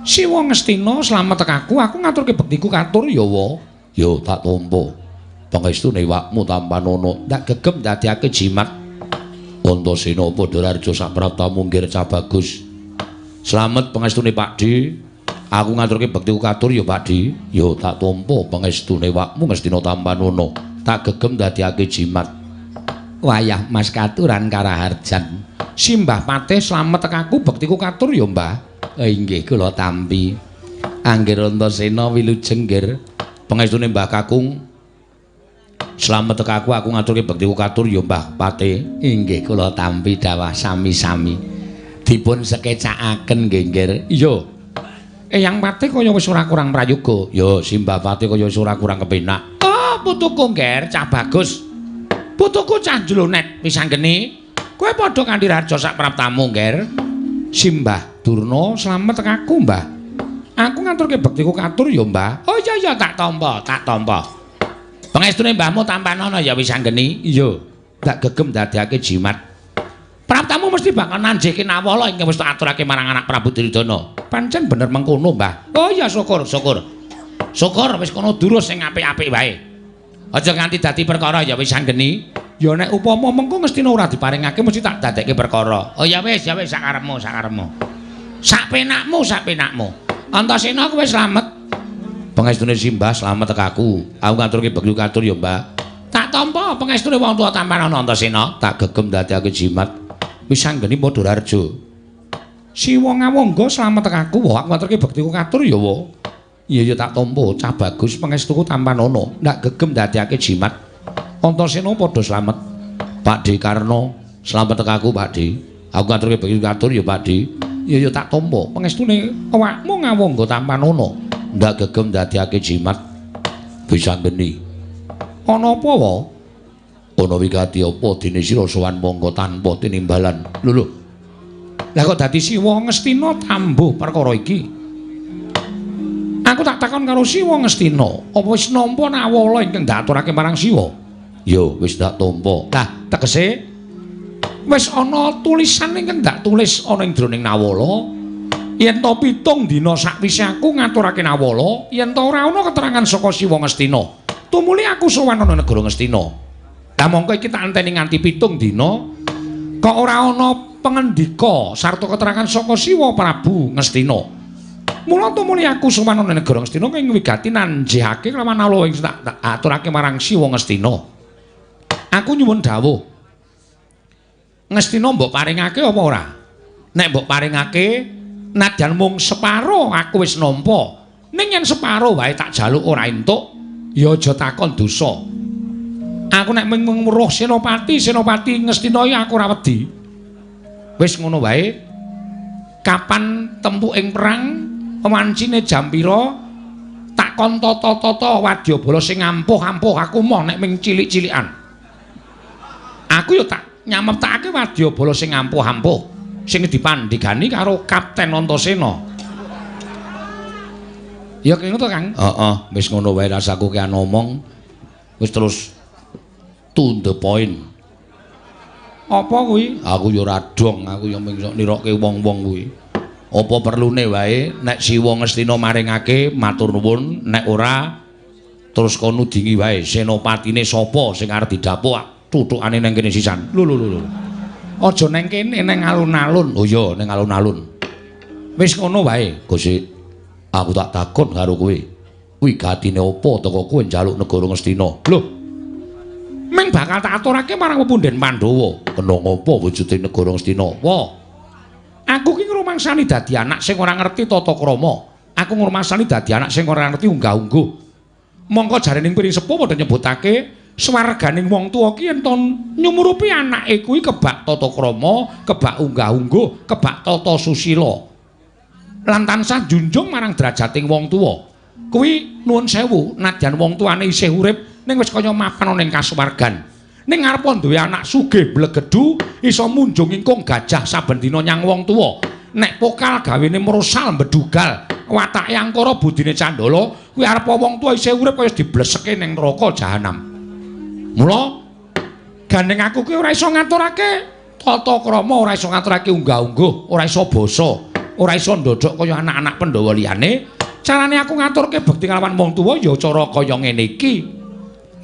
Siwa Ngastina slamet aku, aku ngaturke bektiku katur ya wa. Ya tak tampa. Pangestune wakmu tampanana ndak gegem ndadekake jimat. Antasena Badararja sapraptamu nggir cah bagus. Slamet pangestune Pakdhe. Aku ngaturke bektiku katur ya Pakdhe. Ya tak tampa pangestune wakmu Ngastina tampanana. Tak gegem ndadekake jimat. Wayah Mas katuran karaharjan. Simbah Patih slamet aku bektiku katur ya Mbah. Inggih kula tampi. Anggir Antasena wilujeng nggir. Pangestune Mbah Kakung. Slamet aku, aku ngaturke bektiku katur ya Mbah Patih. Inggih kula tampi dawah sami-sami. Dipun sekecakaken nggih nggir. Iya. Eyang Patih kaya wis ora kurang prayoga. Ya Simbah Patih kaya wis ora kurang kepenak. Oh putuku nggir cah bagus. Putuku cah jlonet wisanggeni. Kowe padha kanthi raja sak praptamu nggir. Simbah Durna slamet aku Mbah. Aku ngaturke bektiku katur ya Mbah. Oh iya iya tak tampa, tak tampa. Pangestune mbahmu tampanana ya wisanggeni. Iya. Tak gegem ndadekake jimat. Praptamu mesti bakal nanjihke nawala ingkang wis tak aturake marang anak Prabu Duryudana. Pancen bener mengkono, Mbah. Oh iya syukur, syukur. Syukur wis kono durus sing apik-apik wae. Aja nganti dadi perkara ya wisanggeni. Ya nek upama mengko Ngastina ora diparingake mesti tak dadekke perkara. Oh ya wis, ya wis sakarepmu, sakarepmu. Sak penakmu, sak penakmu. Antasena kowe slamet. Pangestune Simbah slamet aku. Aku ngaturke bekti katur ya, Mbah. Tak tampa pangestune wong tuwa tampanana Antasena. Tak gegem ndadekake jimat. Wisanggeni Badararja. Siwa ngawangga slamet aku. Wah, aku ngaturke bektiku katur ya, wa. Iya ya tak tampa cah bagus pangestuku tampanana. Ndak gegem ndadekake jimat. Antasena padha slamet. Pakdhe Karna slamet aku, Pakdhe. Aku ngaturke bekti katur ya, Pakdhe. Iya ya tak tampa pangestune awakmu ngawangga tampanana. Ndak gegem ndadekake jimat. Wisanggeni. Ana apa wa? Ana wigati apa dene sira sowan monggo tanpa tinimbalan. Lho lho. Lah kok dadi Siwa Ngastina tambuh perkara iki? Aku tak takon karo Siwa Ngastina, apa wis nampa nawala ingkang diaturake marang Siwa? Ya wis tak tampa. Lah tegese wis ana tulisan ingkang ndak tulis ana ing jroning nawala. Yen to 7 dina sakwise aku ngaturake nawala, yen to ora ana keterangan saka Siwa Ngastina, tumuli aku sowan ana negara Ngastina. Lah mongko iki tak enteni nganti 7 dina kok ora ana pengendika sarta keterangan saka Siwa Prabu Ngastina. Mula tumuli aku sowan ana negara Ngastina ing wigati nanjihake kelawan nawala ing tak aturake marang Siwa Ngastina. Aku nyuwun dawuh. Ngastina mbok paringake apa ora? Nek mbok paringake nadyan mung separo aku wis nampa. Ning yen separo wae tak jaluk ora entuk, ya aja takon dosa. Aku nek mung weruh senopati, senopati Ngastina iki aku ora wedi. Wis ngono wae. Kapan tempuking perang, wancine jam pira, tak kon tata-tata wadyabala sing ampuh-ampuh aku moh nek ming cilik-cilikan. Aku ya tak nyameptakake wadyabala sing ampuh-ampuh sing dipandhegani karo Kapten Antasena. Ya kene to, Kang? Heeh, wis ngono wae rasaku ki ngomong. Wis terus to the point. Apa kuwi? Aku ya ora dong, aku ya mung nirokke wong-wong kuwi. Apa perlune wae nek Siwa Ngastina maringake matur nuwun, nek ora terus kono dingi wae senopatine sapa sing arep didapuk tutukane nang kene sisan. Lho lho lho. Aja nang kene, nang alun-alun. Oh iya, nang alun-alun. Wis ngono wae, Gusti. Aku tak takon karo kowe. Wigatine apa teko kowe njaluk negara Ngastina? Lho. Ming bakal tak aturake marang pepundhen Pandhawa. Kena ngapa wujude negara Ngastina? Wah. Aku ki ngrumangsani dadi anak sing ora ngerti tata krama. Aku ngrumangsani dadi anak sing ora ngerti unggah-ungguh. Mongko jarening piring sepuh padha nyebutake swarganing wong tuwa ki yen nyumurupi anake kuwi kebak tata krama, kebak unggah-ungguh, kebak tata susila. Lan tansah njunjung marang derajating wong tuwa. Kuwi nuwun sewu, nadyan wong tuane isih urip ning wis kaya mapan ana ing kasuwargan. Ning arepa duwe anak sugih blegedu iso munjung ingkung gajah saben dina nyang wong tuwa. Nek pokal gawene merosal mbedugal, watake angkara budine candala, kuwi arepa wong tuwa isih urip kaya dibleseke ning neraka jahanam. Mula gandeng aku kuwi ora iso ngaturake tata krama, ora iso ngaturake unggah-ungguh, ora iso basa, ora iso ndodhok kaya anak-anak Pandhawa liyane. Carane aku ngaturke bekti kalawan wong tuwa ya cara kaya ngene iki.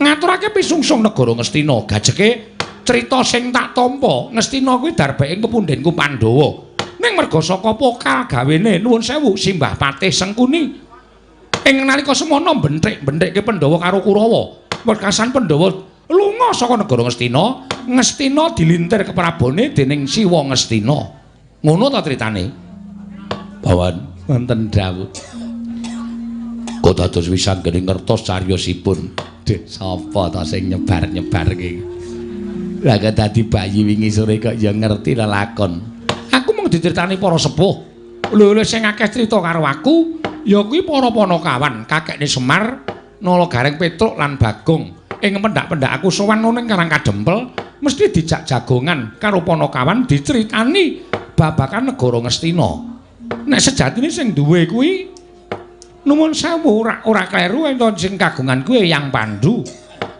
Ngaturake pisungsung negara Ngastina, gajeke crita sing tak tampa, Ngastina kuwi darbeke pepundhenku Pandhawa. Ning merga saka pokal gawene nuwun sewu Simbah Patih Sengkuni. Ing nalika semono benthik-benthikke Pandhawa karo Kurawa. Wekasan Pandhawa lunga saka negara Ngastina, Ngastina dilintir keprabone dening Siwa Ngastina. Ngono ta critane? Bawan wonten dawuh. Kok dados wisanggeni ngertos cariyosipun. Duh, sapa ta sing nyebar-nyebarke? Lah kok dadi bayi wingi sore kok ya ngerti lelakon. Aku mung diceritani para sepuh. Lho lho sing akeh crita karo aku ya kuwi para panakawan, kakekne Semar, Nala Gareng Petruk lan Bagong. Ing pendak-pendak aku sowan ning Karang Kadempel mesti dijak jagongan karo panakawan diceritani babagan negara Ngastina. Nek sejatine sing duwe kuwi nuwun sewu ora kleru enten sing kagungan kuwi Eyang Pandu.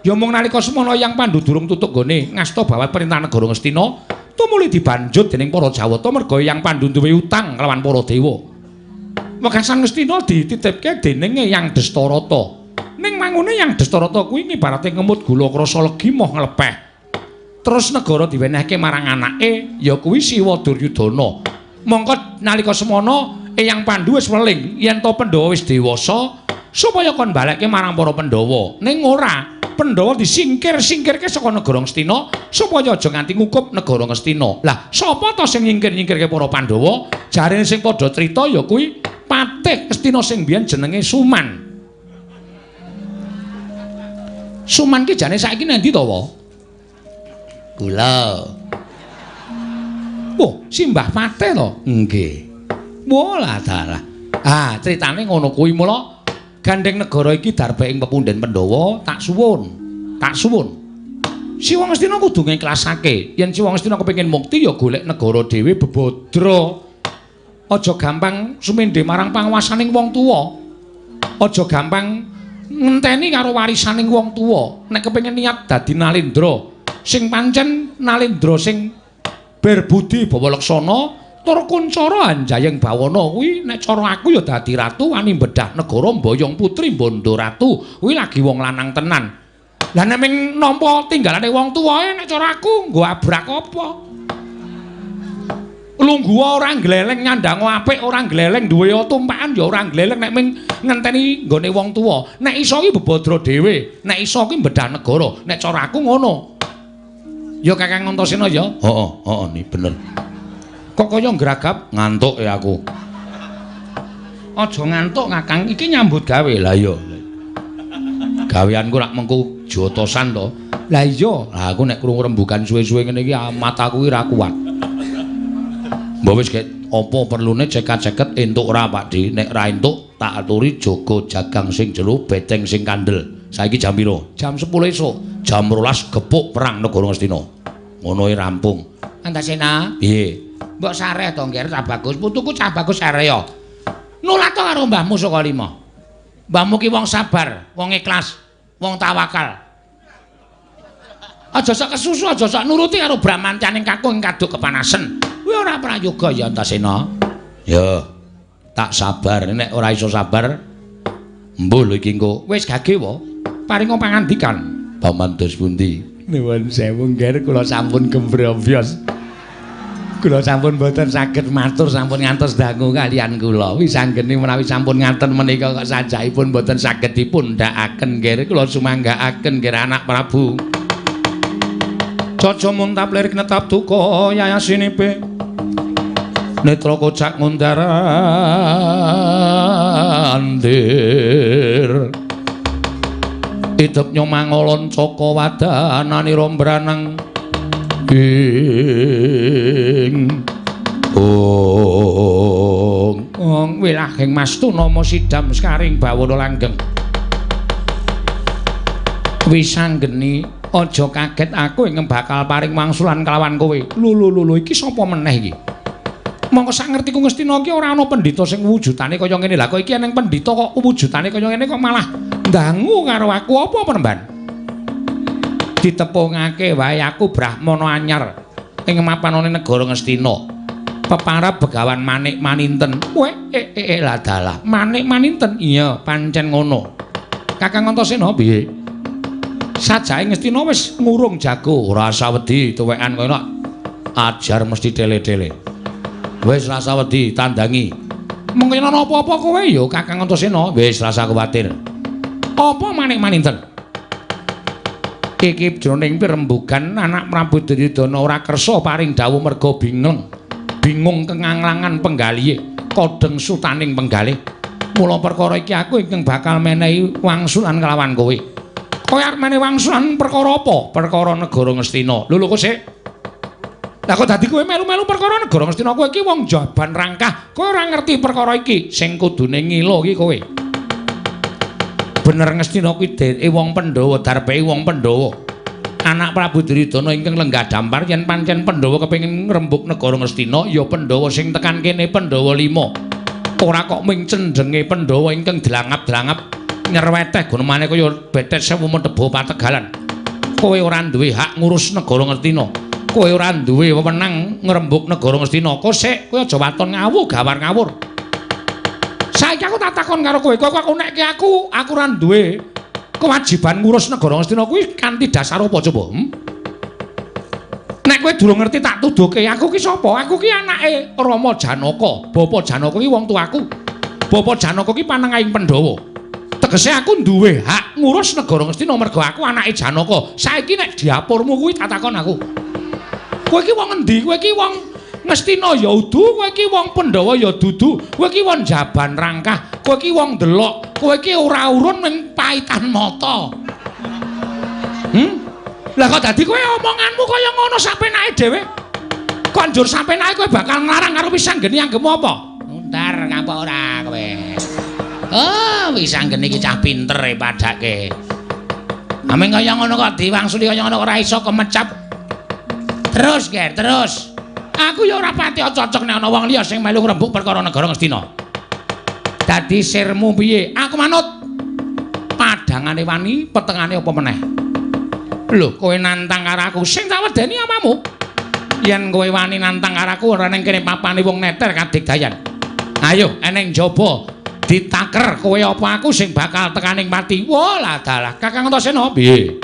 Ya mung nalika semono Eyang Pandu durung tutuk nggone ngasta bawat perintah negara Ngastina, tumuli dibanjut dening para Jawata merga Eyang Pandu duwe utang kelawan para dewa. Wekasan Ngastina dititipke dening Eyang Destarata. Ning mangune Eyang Destarata kuwi ngibarate ngemut gula krasa legi moh nglepeh. Terus negara diwenehke marang anake ya kuwi Siwa Duryudana. Mongko nalika semono Eyang Pandu wis weling yen to Pandhawa wis dewasa supaya kon balekke marang para Pandhawa. Ning ora, Pandhawa disingkir-singkirke saka negara Ngastina supaya aja nganti ngukup negara Ngastina. Lah, sapa to sing nyingkir-nyingkirke para Pandhawa? Jarene sing padha crita ya kuwi Patih Ngastina sing biyen jenenge Suman. Suman ki jane saiki nang ndi to, wa? Kula. Oh, Simbah Patih to? Nggih. Walah dalah. Ah, critane ngono kuwi mula gandeng negara iki darbe ing pepundhen Pandhawa tak suwun. Tak suwun. Siwa Ngastina kudu ngiklasake. Yen Siwa Ngastina kepengin mukti ya golek negara dhewe bebodra. Aja gampang sumendhe marang panguwasaning wong tuwa. Aja gampang ngenteni karo warisaning wong tuwa. Nek kepengin niat dadi nalendra, sing pancen nalendra sing berbudi bawa laksana tur kuncara anjayeng bawana kuwi nek cara aku ya dadi ratu wani bedah negara mboyong putri bondo ratu kuwi lagi wong lanang tenan. Lah nek ming nampa tinggalane wong tuwae nek cara aku nggo abrak apa? Lungguh ora gleleng nyandang apik ora gleleng duwe tumpakan ya ora gleleng nek ming ngenteni nggone wong tuwa. Nek iso ki bebodra dhewe, nek iso ki bedah negara, nek cara aku ngono. Ya Kakang Antasena ya? Heeh, heeh ni bener. Kok kaya ngragap ngantuk ya aku. Aja ngantuk Kakang, iki nyambut gawe. Lah iya. Gaweanku rak mengko jotosan to. Lah iya, lah aku nek krungu rembugan suwe-suwe ngene iki mataku ki ra kuat. Mbok wis gek apa perlune cekak-ceket entuk ora Pak Di? Nek ra entuk tak aturi jaga jagang sing jero beteng sing kandel. Saiki jam piro? Jam 10 esuk. Jam 12 gepuk perang negara Ngastina. Ngono rampung. Antasena, piye? Mbok sareh to, Ngger, cah bagus. Putuku cah bagus sareh ya. Nulat to karo mbahmu Sukalima. Mbahmu ki wong sabar, wong ikhlas, wong tawakal. Aja sak kesusu, aja sak nuruti karo bramantyaning kakung kaduk kepanasen. Kuwi ora prayoga ya Antasena. Ya, tak sabar. Nek ora iso sabar, mbuh lho iki engko. Wis gage wa. Paringa pangandikan. Paman dos pundi? Nuwun sewu, Ngger, kula sampun gembrombyos. Kula sampun boten saged matur, sampun ngantos dangu kalian kula. Wisanggeni menawi sampun ngaten menika kok sajakipun boten saged dipundhakaken nggih. Kula sumanggaaken nggih anak Prabu. Caca muntap lirik netap duka yayasinipe. Netra kocak ngundar andir. Idep nyomangolon caka wadananira mbranang ing ong ong wilahing mastu nama sidam sekaring bawana langgeng. Wisanggeni aja kaget aku ing bakal paring wangsulan kelawan kowe. Lho lho lho iki sapa meneh iki? Mongko sak ngertiku Ngastina iki ora ana pendhita sing wujudane kaya ngene. Lah kok iki eneng pendhita kok wujudane kaya ngene kok malah ndangu karo aku apa penemban? Ditepungake wae aku Brahmana anyar ing mapanane negara Ngastina. Peparab Begawan Manik Maninten. Kowe lah dalah. Manik Maninten. Iya, pancen ngono. Kakang Antasena piye? Sajake Ngastina wis ngurung jago, ora usah wedi tuwekan kowe ajar mesti tele-tele. Wis rasa wedi tandangi. Mengko ana apa-apa kowe ya Kakang Antasena, wis rasa kuwatir. Apa Manik Maninten? Iki jroning pirembugan anak Prabu Duryudana ora kersa paring dawuh merga bingung. Bingung kenganglangan penggalihe, kodheng sutaning penggalih. Mula perkara iki aku ingkang bakal menehi wangsulan kelawan kowe. Kowe arep menehi wangsulan perkara apa? Perkara negara Ngastina. Lho lho kok sik. Lah kok dadi kowe melu-melu perkara negara Ngastina? Kowe iki wong jaban rangkah, kowe ora ngerti perkara iki. Sing kudune ngilo iki kowe. Bener Ngastina kuwi dheke wong Pandhawa, darpeke wong Pandhawa. Anak Prabu Duryudana ingkang lenggah dampar yen pancen Pandhawa kepengin ngrembug negara Ngastina, ya Pandhawa sing tekan kene Pandhawa 5. Ora kok ming cendhenge Pandhawa ingkang dlangap-dlangap nyerweteh gunemane kaya betet sewu metebo pategalan. Kowe ora duwe hak ngurus negara Ngastina. Kowe ora duwe wewenang ngrembug negara Ngastina. Kok sik kowe aja waton ngawu gawar ngawur. Saiki aku tak takon karo kowe, kowe kok nekke aku ora duwe kewajiban ngurus negara Ngastina kuwi kanthi dasar apa coba? Nek kowe durung ngerti tak tuduhke, aku ki sapa? Aku ki anake Rama Janaka. Bapa Janaka ki wong tuaku. Bapa Janaka ki panengahing Pandhawa. Tegese aku duwe hak ngurus negara Ngastina mergo aku anake Janaka. Saiki nek diapurmu kuwi tak takon aku. Kowe ki wong endi? Kowe ki wong Ngastina ya udu, kowe iki wong Pandhawa ya dudu, kowe iki wong jaban rangkah, kowe iki wong delok, kowe iki ora urun ning paitan mata. Lah kok dadi kowe omonganmu kaya ngono sapenake dhewe? Kok njur sapenake kowe bakal nglarang karo Wisanggeni anggemu apa? Nguntar ngapa ora kowe? Oh, Wisanggeni iki cah pinter e padake. Aming kaya ngono kok diwangsuli kaya ngono ora iso kemecap. Terus, Ger, terus. Aku ya ora pati cocok nek ana wong liya sing melu ngrembug perkara negara Ngastina. Dadi sirmu piye? Aku manut. Padangane wani, petengane apa meneh? Lho, kowe nantang karo aku, sing tak wedeni apamu? Yen kowe wani nantang karo aku ora ning kene papane wong neter kadigdayan. Ayo, eneng jaba ditaker kowe apa aku sing bakal tekaning pati. Wah, lah dalah. Kakang Antasena piye?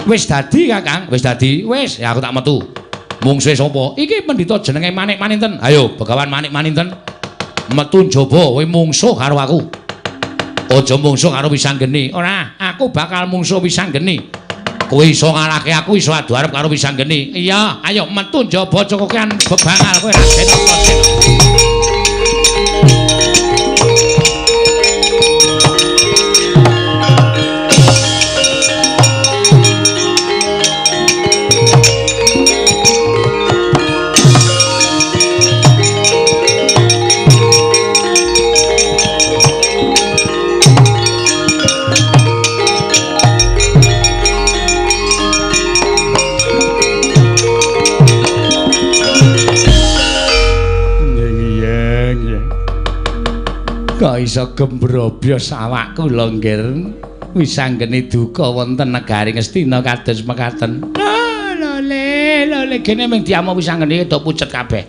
Wis dadi, Kakang, wis dadi. Wis, ya aku tak metu. Mungsuhe sapa? Iki pendhita jenenge Manik Maninten. Ayo, Begawan Manik Maninten. Metu njaba kowe mungsuh karo aku. Aja mungsuh karo Wisanggeni. Ora, aku bakal mungsuh Wisanggeni. Kowe iso ngalahke aku, iso adu arep karo Wisanggeni. Iya, ayo metu njaba cokokan bebangal kowe Raden Antasena. Kok iso gembrobyos awakku lho, Nggir. Wisanggeni duka wonten negari Ngastina kados mekaten. Lho le, lho le gene ming diamuk Wisanggeni do pucet kabeh.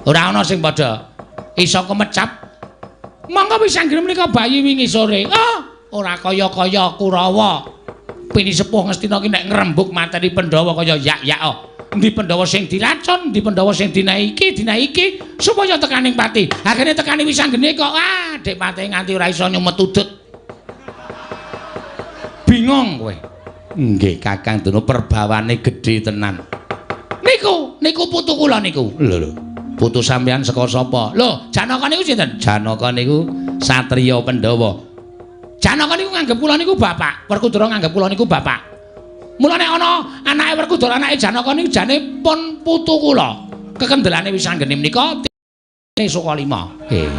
Ora ana sing padha iso kemecap. Monggo Wisanggeni menika bayi wingi sore. Ah, ora kaya-kaya Kurawa. Pini sepuh Ngastina ki nek ngrembug mateni Pandhawa kaya yak-yak. Endi Pandhawa sing diracun, endi Pandhawa sing dinaiki supaya tekaning pati. Akhire tekani Wisanggeni kok ah Dik Pati nganti ora iso nyumet udut. Bingung kowe. Nggih Kakang Durna perbawane gedhe tenan. Niku, niku putu kula niku. Lho lho. Putu sampeyan saka sapa? Lho, Janaka niku sinten? Janaka niku satriya Pandhawa. Janaka niku nganggep kula niku bapak, Werkudara nganggep kula niku bapak. Mula nek ana anake Werkudara anake Janaka niku jane pun putu kula. Kekendelane Wisanggeni menika Sukalima. Nggih.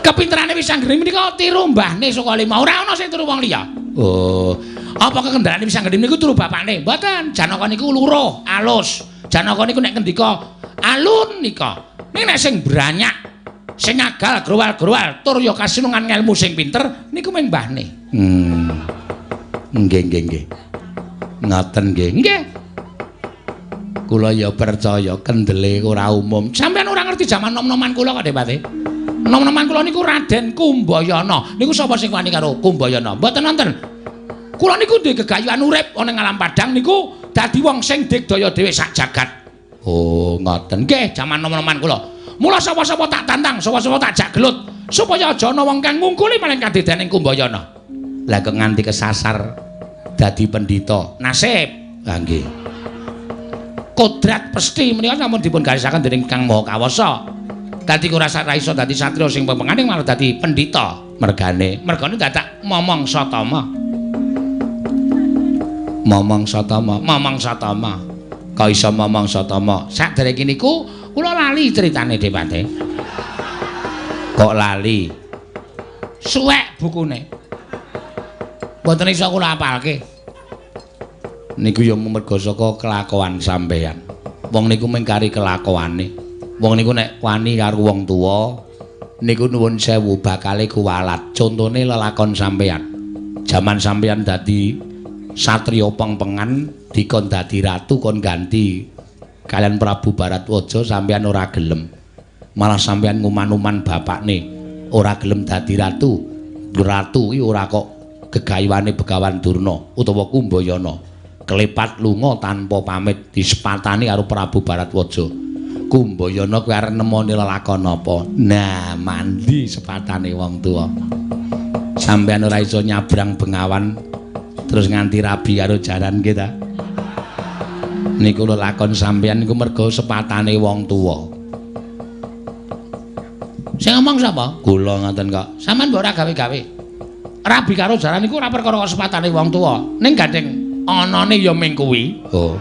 Kepinterane Wisanggeni menika tiru mbahne Sukalima. Ora ana sing tiru wong liya. Oh, apa kekendelane Wisanggeni niku tiru bapakne? Mboten. Janaka niku luruh, alus. Janaka niku nek ngendika alun nika. Ning nek sing branyak, sing ngagal growal-growal tur ya kasinungan ngelmu sing pinter niku mung mbahne. Nggih nggih nggih. Ngoten nggih. Nggih. Kula ya percaya kendele ora umum. Sampeyan ora ngerti jaman nom-noman kula kok, Depati. Nom-noman kula niku Raden Kumbayana. Niku sapa sing wani karo Kumbayana? Mboten wonten. Kula niku duwe gegayuhan urip ana ing alam padang niku dadi wong sing digdaya dhewe sak jagat. Oh, ngoten. Nggih, jaman nom-noman kula. Mula sapa-sapa tak tantang, sapa-sapa tak jak gelut supaya aja ana wong kang ngungkuli maring kadedaning Kumbayana. Lah kok nganti kesasar dadi pendhita. Nasib. Ha nggih. Kodrat pesti menika sampun dipun garisaken dening Kang Maha Kawasa. Dadi ora iso dadi satriya sing pepenganing malah dadi pendhita. Mergane, mergane dadak momong satama. Momong satama, momong satama. Kok iso momong satama? Saderenge niku kula lali critane Depate. Kok lali? Suwek bukune. Mboten iso kula apalke. Niku ya merga saka kelakuan sampeyan. Wong niku mung kari kelakuane. Wong niku nek wani karo wong tuwa niku nuwun sewu bakale kuwalat. Contone lelakon sampeyan. Jaman sampeyan dadi satriya pengpengan dikon dadi ratu kon ganti kalian Prabu Baratwaja sampeyan ora gelem. Malah sampeyan nguman-uman bapakne ora gelem dadi ratu. Ratu iki ora kok gegayuhane Begawan Durna utawa Kumbayana. Klepat lunga tanpa pamit disepatani karo Prabu Baratwaja. Kumbayana kuwi arep nemoni lelakon apa? Nah, mandi sepatane wong tuwa. Sampeyan ora iso nyabrang bengawan terus nganti rabi karo jaran nggih ta? Niku lelakon sampeyan niku merga sepatane wong tuwa. Sing ngomong sapa? Kula ngoten kok. Sampeyan mbok ora gawe-gawe. Rabi karo jaran niku ora perkara kok sepatane wong tuwa. Ning gandeng anane ya ming kuwi. Oh.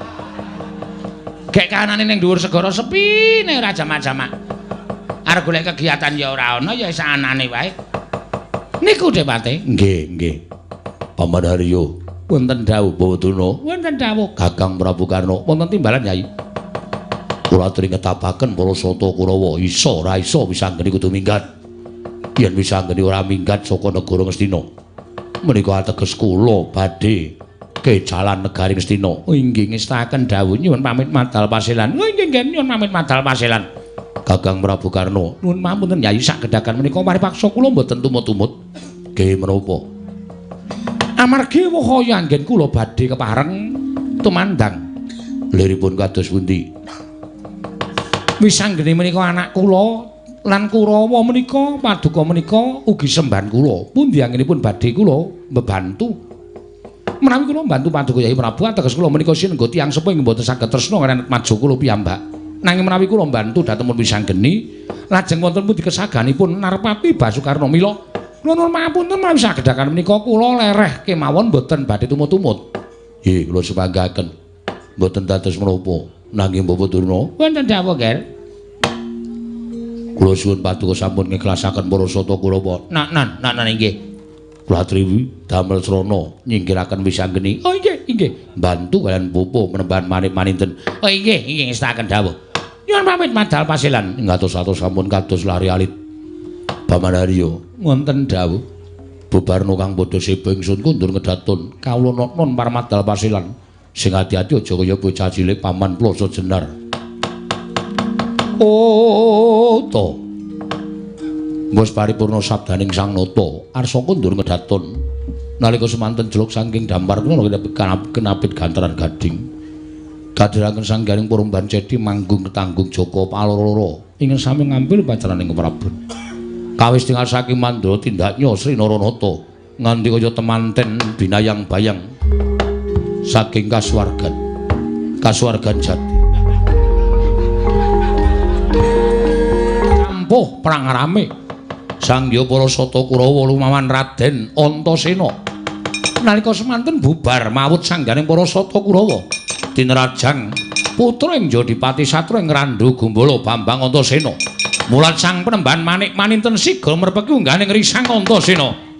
Gek kahanane ning dhuwur segara sepi nek ora jamak-jamak. Arep golek kegiatan ya ora ana ya sak anane wae. Niku Depate. Nggih, nggih. Paman Haryo, wonten dawuh Bawaduna. Wonten dawuh Kakang Prabu Karna, wonten timbalan Yai. Kula aturi ngetapaken para sata Kurawa, iso ora iso Wisanggeni kudu minggat. Yen Wisanggeni ora minggat saka negara Ngastina, menika ateges kula badhe kejalan negari Ngastina. Oh inggih ngestaken dawuh nyuwun pamit madal pasilan. Oh inggih nggih nyuwun pamit madal pasilan. Kakang Prabu Karna, nuwun pamunten Yai sak gedhagan menika paripaksa kula mboten tumut-tumut. Nggih menapa? Amargi wahaya anggen kula badhe kepareng tumandang. Liripun kados pundi? Wisanggeni menika anak kula lan Kurawa menika paduka menika ugi sembahan kula. Pundi anggenipun badhe kula mbebantu. Menawi kula mbantu paduka Yai Prabu ateges kula menika sinengga tiyang sepuh ing mboten saged tresna kaliyan maju kula piyambak. Nanging menawi kula mbantu dhateng Wisanggeni lajeng wonten pundi kesaganipun Narpati Basukarna. Mila kula nuwun pangapunten menawi sagedhaken menika kula lereh kemawon mboten badhe tumut-tumut. Nggih kula sepanggaken. Mboten dados menapa nanging Bapak Durna. Wonten dawuh, Ger. Kula suwun paduka sampun ngikhlasaken para sata Kurawa. Nak nan, nak nan inggih. Kula atriwi damel srana nyingkiraken Wisanggeni. Oh inggih, inggih. Bantu kalian pupu menembahan manik-maninten. Oh inggih, inggih ngestaken dawuh. Nyuwun pamit madal pasilan. Ngatos-atos sampun kados lari alit. Paman Haryo, wonten dawuh. Bubarno kang padha seba ingsun kundur ngedatun. Kawula nonton parmadal pasilan. Sing ati-ati aja kaya bocah cilik paman Ploso Jenar. Oh to. Wis paripurna sabdaning Sang Nata, arsa kundur ngedatun. Nalika semanten jeluk saking dampar kula kenapit gantaran gading. Kadhiraken sanggaring para bancedi manggung ketanggung Joko Paloro ingkang sami ngambil pacaraning Prabon. Kawis tinggal saking Mandra tindaknya Sri Naranata nganti kaya temanten binayang bayang saking kasuwargan. Kasuwargan jati. Campuh perang rame. Sangya para sata Kurawa lumawan Raden Antasena. Nalika semanten bubar mawut sangganing para sata Kurawa tinrajang putra ing Jodipati Satra ing Randhu Gumbala Bambang Antasena. Mulat sang penemban manik maninten siga merpeki ungganing risang Antasena.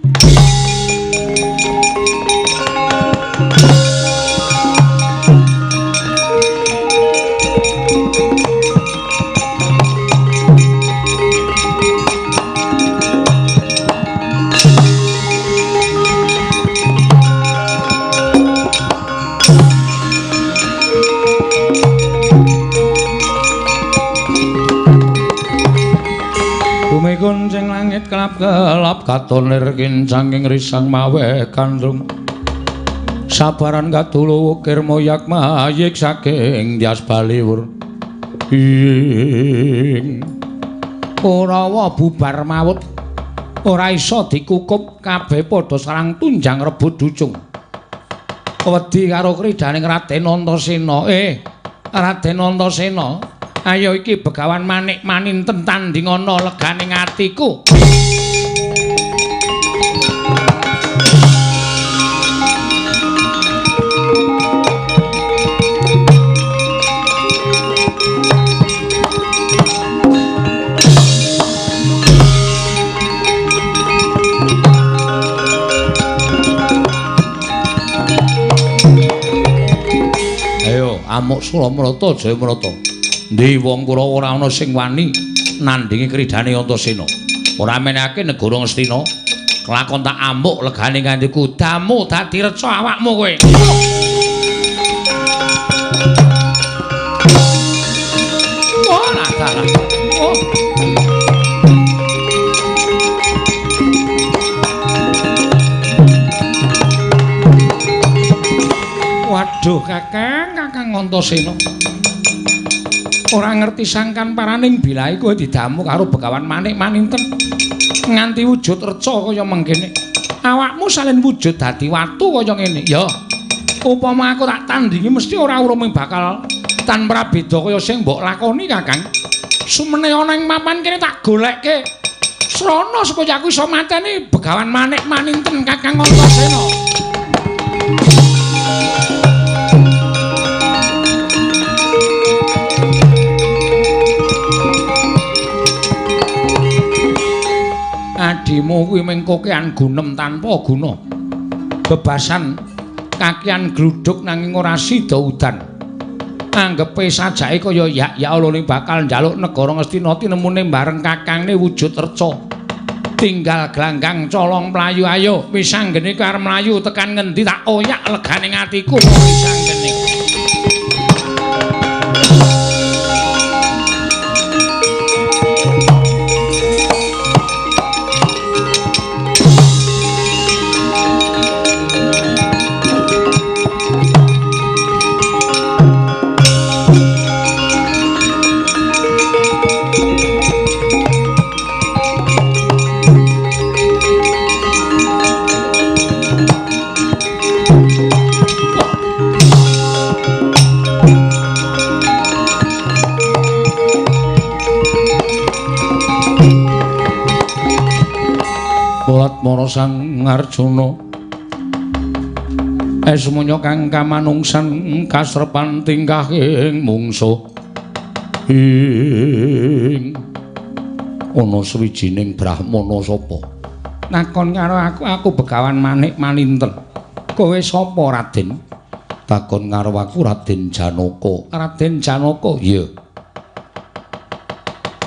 Kuncing langit kelap-kelap katon lir kincanging risang mawe kandrung sabaran kadulu ukir moyak mayik saking Dyas Baliwur ing Kurawa bubar mawut ora iso dikukup kabeh padha sarang tunjang rebut ducung wedi karo kridaning Raden Antasena. Raden Antasena, ayo iki begawan manik maninten tandingana leganing atiku. Ayo amuk Sulamrata Jayamrata. Ndi wong Kurawa ora ana sing wani nandhingi kridane Antasena. Ora menehake negara Ngastina. Kelakon tak amuk legane nganti kudamu dadi reca awakmu kowe. Oh, dalah. Oh. Waduh, Kakang, Kakang Antasena. Ora ngerti sangkan paraning bilahe kowe didamu karo begawan manik maninten nganti wujud reca kaya mengkene. Awakmu salin wujud dadi watu kaya ngene. Ya, upama aku tak tandingi mesti ora urung bakal tan prabeda kaya sing mbok lakoni, Kakang. Sumene ana ing papan kene tak golekke srana supaya aku iso mateni begawan manik maninten Kakang Antasena. Adimu kuwi mung kokean gunem tanpa guna. Bebasan kakian gluduk nanging ora sida udan. Anggepe sajake kaya yak ya Allah bakal njaluk negara Ngastina tinemune bareng kakangne wujud reca. Tinggal glanggang colong mlayu ayo wis anggene kowe arep mlayu tekan ngendi tak oyak legane atiku wis anggene. Mara Sang Arjuna esmunya kang kamanungsan kasrepan tingkahing mungsuh ing ana sawijining brahmana sapa nakon karo aku, aku begawan manik maninten. Kowe sapa Raden? Takon karo aku Raden Janaka. Raden Janaka? Iya.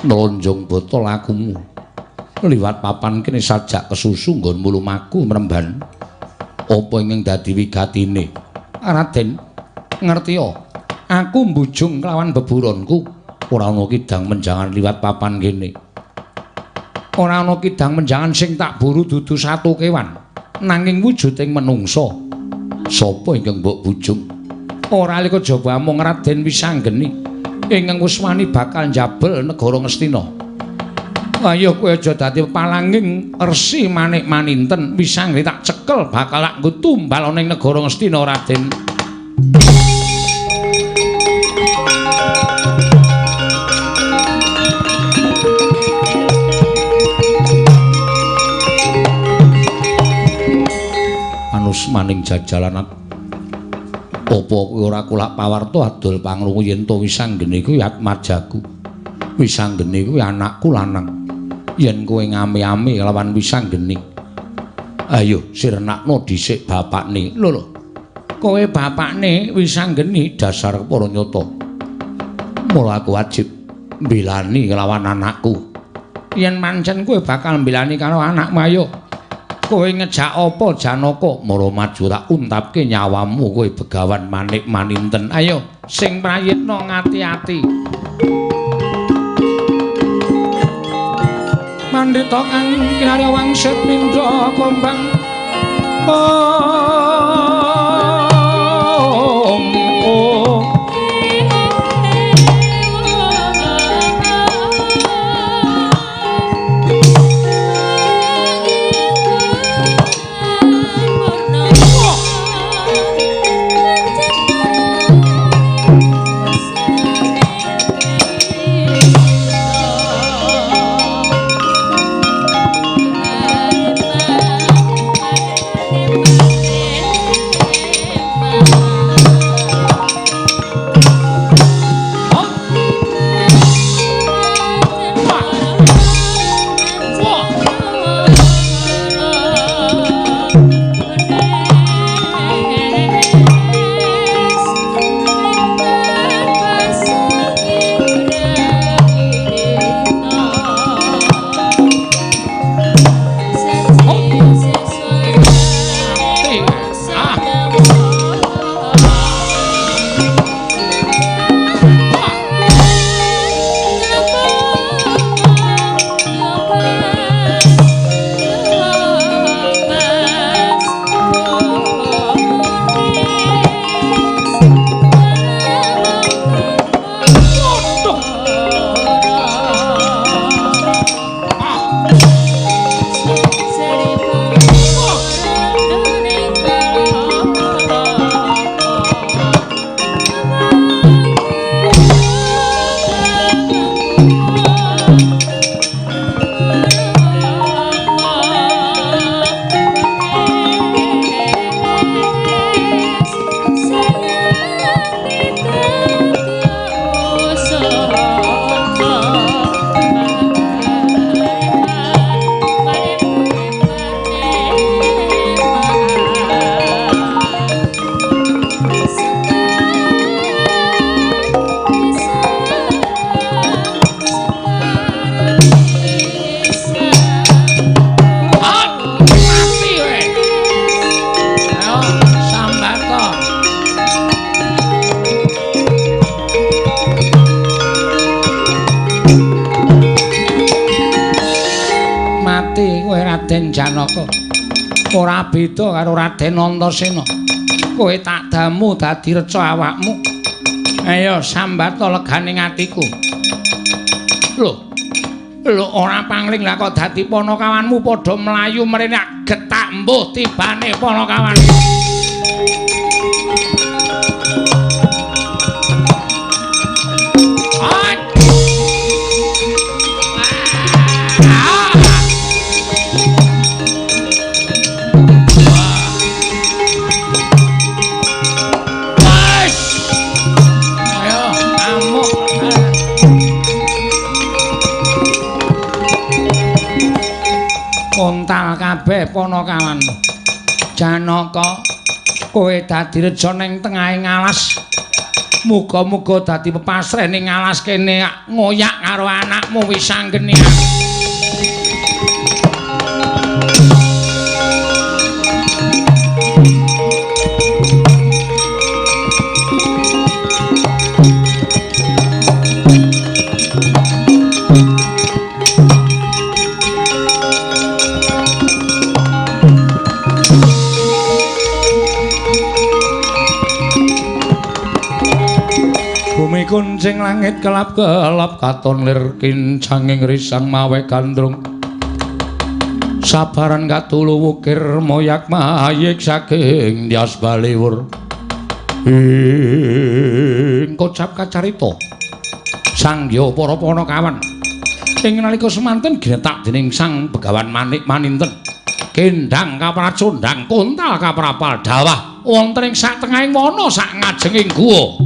Nlonjong botol akumu liwat papan kene sajak kesusu nggonmu lumaku mremban. Apa ingkang dadi wigatine? Raden, ngertiya, aku mbujung kelawan beburonku. Ora ana kidang menjangan liwat papan kene. Ora ana kidang menjangan sing tak buru dudu satu kewan, nanging wujuding menungsa. Sapa ingkang mbok bujung? Ora lika jaba amung Raden Wisanggeni ingkang wis wani bakal njabel negara Ngastina. Ayo kowe aja dadi palanging Resi Manik Maninten, Wisanggeni tak cekel bakal tak nggo tumbal ana ing negara Ngastina Raden. Anusmaning jajalan apa kowe ora kulak pawarta adol pangrungu yen to Wisanggeni kuwi atmajaku. Wisanggeni kuwi anakku lanang. Yen kowe ngame-ame lawan Wisanggeni, ayo sirnakno dhisik bapakne. Lho lho, kowe bapakne Wisanggeni dasar para nyata. Mula aku wajib mbelani lawan anakku. Yen pancen kowe bakal mbelani karo anakmu, ayo kowe ngejak apa Janaka? Mara maju tak untapke nyawamu kowe Begawan Manik Maninten. Ayo sing prayitna ngati-ati. Pandhita kang kinarya wangsit mindha kombang. Om om. Janaka ora beda karo Raden Antasena. Kowe tak damu dadi reca awakmu. Ayo sambata legane atiku. Lho, lho ora pangling lah kok dadi panakawanmu padha mlayu mrene getak mbuh tibane panakawan. Kontal kabeh panakawanmu. Janaka, kowe dadi reja ning tengahing alas. Muga-muga dadi pepasreh ning alas kene ngoyak karo anakmu Wisanggeni. Rumencing langit kelap-kelap katon lir kincanging risang mawe gandrung. Sabaran katulu wukir moyak mayik saking Dyas Baliwur. Ing kocap kacarita sangya para panakawan ing nalika semanten ginetak dening Sang Begawan Manik Maninten. Kendang kapracondang kontal kaprapal dawah wonten ing satengahing wana sak ngajenging guwa.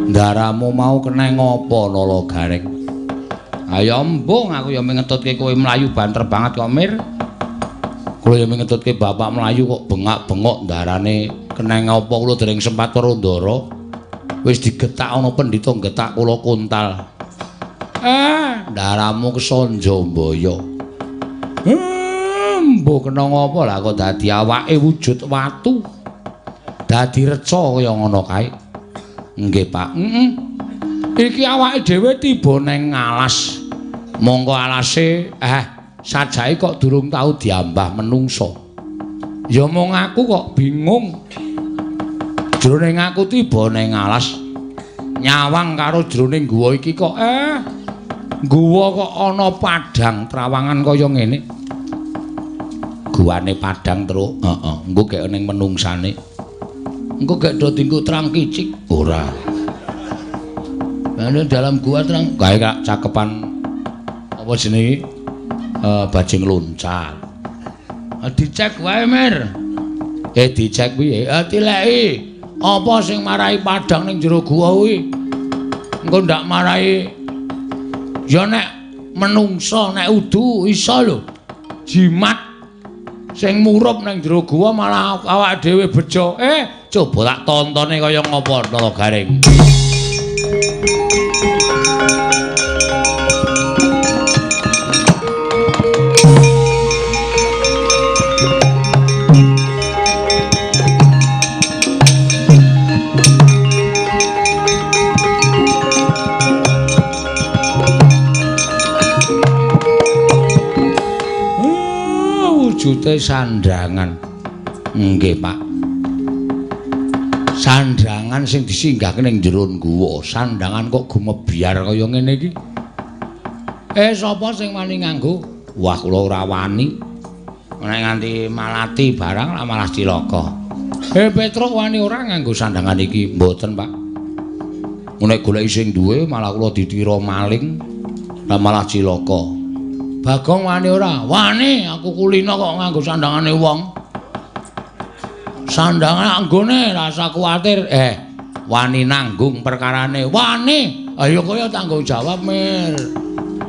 Daramu mau kena ngopo Nala Gareng? Ayo embung aku ya mengetutke kowe mlayu banter banget kok Mir. Kula ya mengetutke bapak mlayu kok bengak-bengok darane kena ngopo kula dereng sempat weruh ndara. Wis digetak ana pendhita getak kula kontal. Daramu kesonjo mbaya. Embuh kena ngopo lah kok dadi awake wujud watu. Dadi reca kaya ngono kae. Nggih, Pak. Heeh. Iki awake dhewe tiba neng alas. Mongko alase sajake kok durung tau diambah menungsa. Ya mung aku kok bingung. Jroning aku tiba neng alas nyawang karo jroning guwa iki kok guwa kok ana padhang trawangan kaya ngene. Guwane padhang truk. Heeh, engko gek ning menungsane. Engko gek do dinggo terang kicik ora. Lah dalam gua terang kae kak cakepan apa jenenge bajing loncat. Dicek wae Mir. Dicek piye? Tileki. Apa sing marai padhang ning jero gua kuwi? Engko ndak marai ya nek menungsa nek udu iso lho. Jimat sing murup ning jero gua malah awake dhewe bejo. Coba tak tontone kaya ngopo Nala Gareng. Wujude sandangan. Nggih, Pak. Sandangan sing disinggahke ning jero guwa, sandangan kok gumebyar kaya ngene iki. Sapa sing wani nganggo? Wah, kula ora wani. Nek nganti malati barang lah malah cilaka. Petruk wani ora nganggo sandangan iki? Mboten, Pak. Nek goleki sing duwe malah kula ditira maling, lah malah cilaka. Bagong wani ora? Wani, aku kulino kok nganggo sandangane wong. Sandangan anggone rasa kuwatir. Wani nanggung perkarane. Wani. Ayo kowe tanggung jawab, Mir.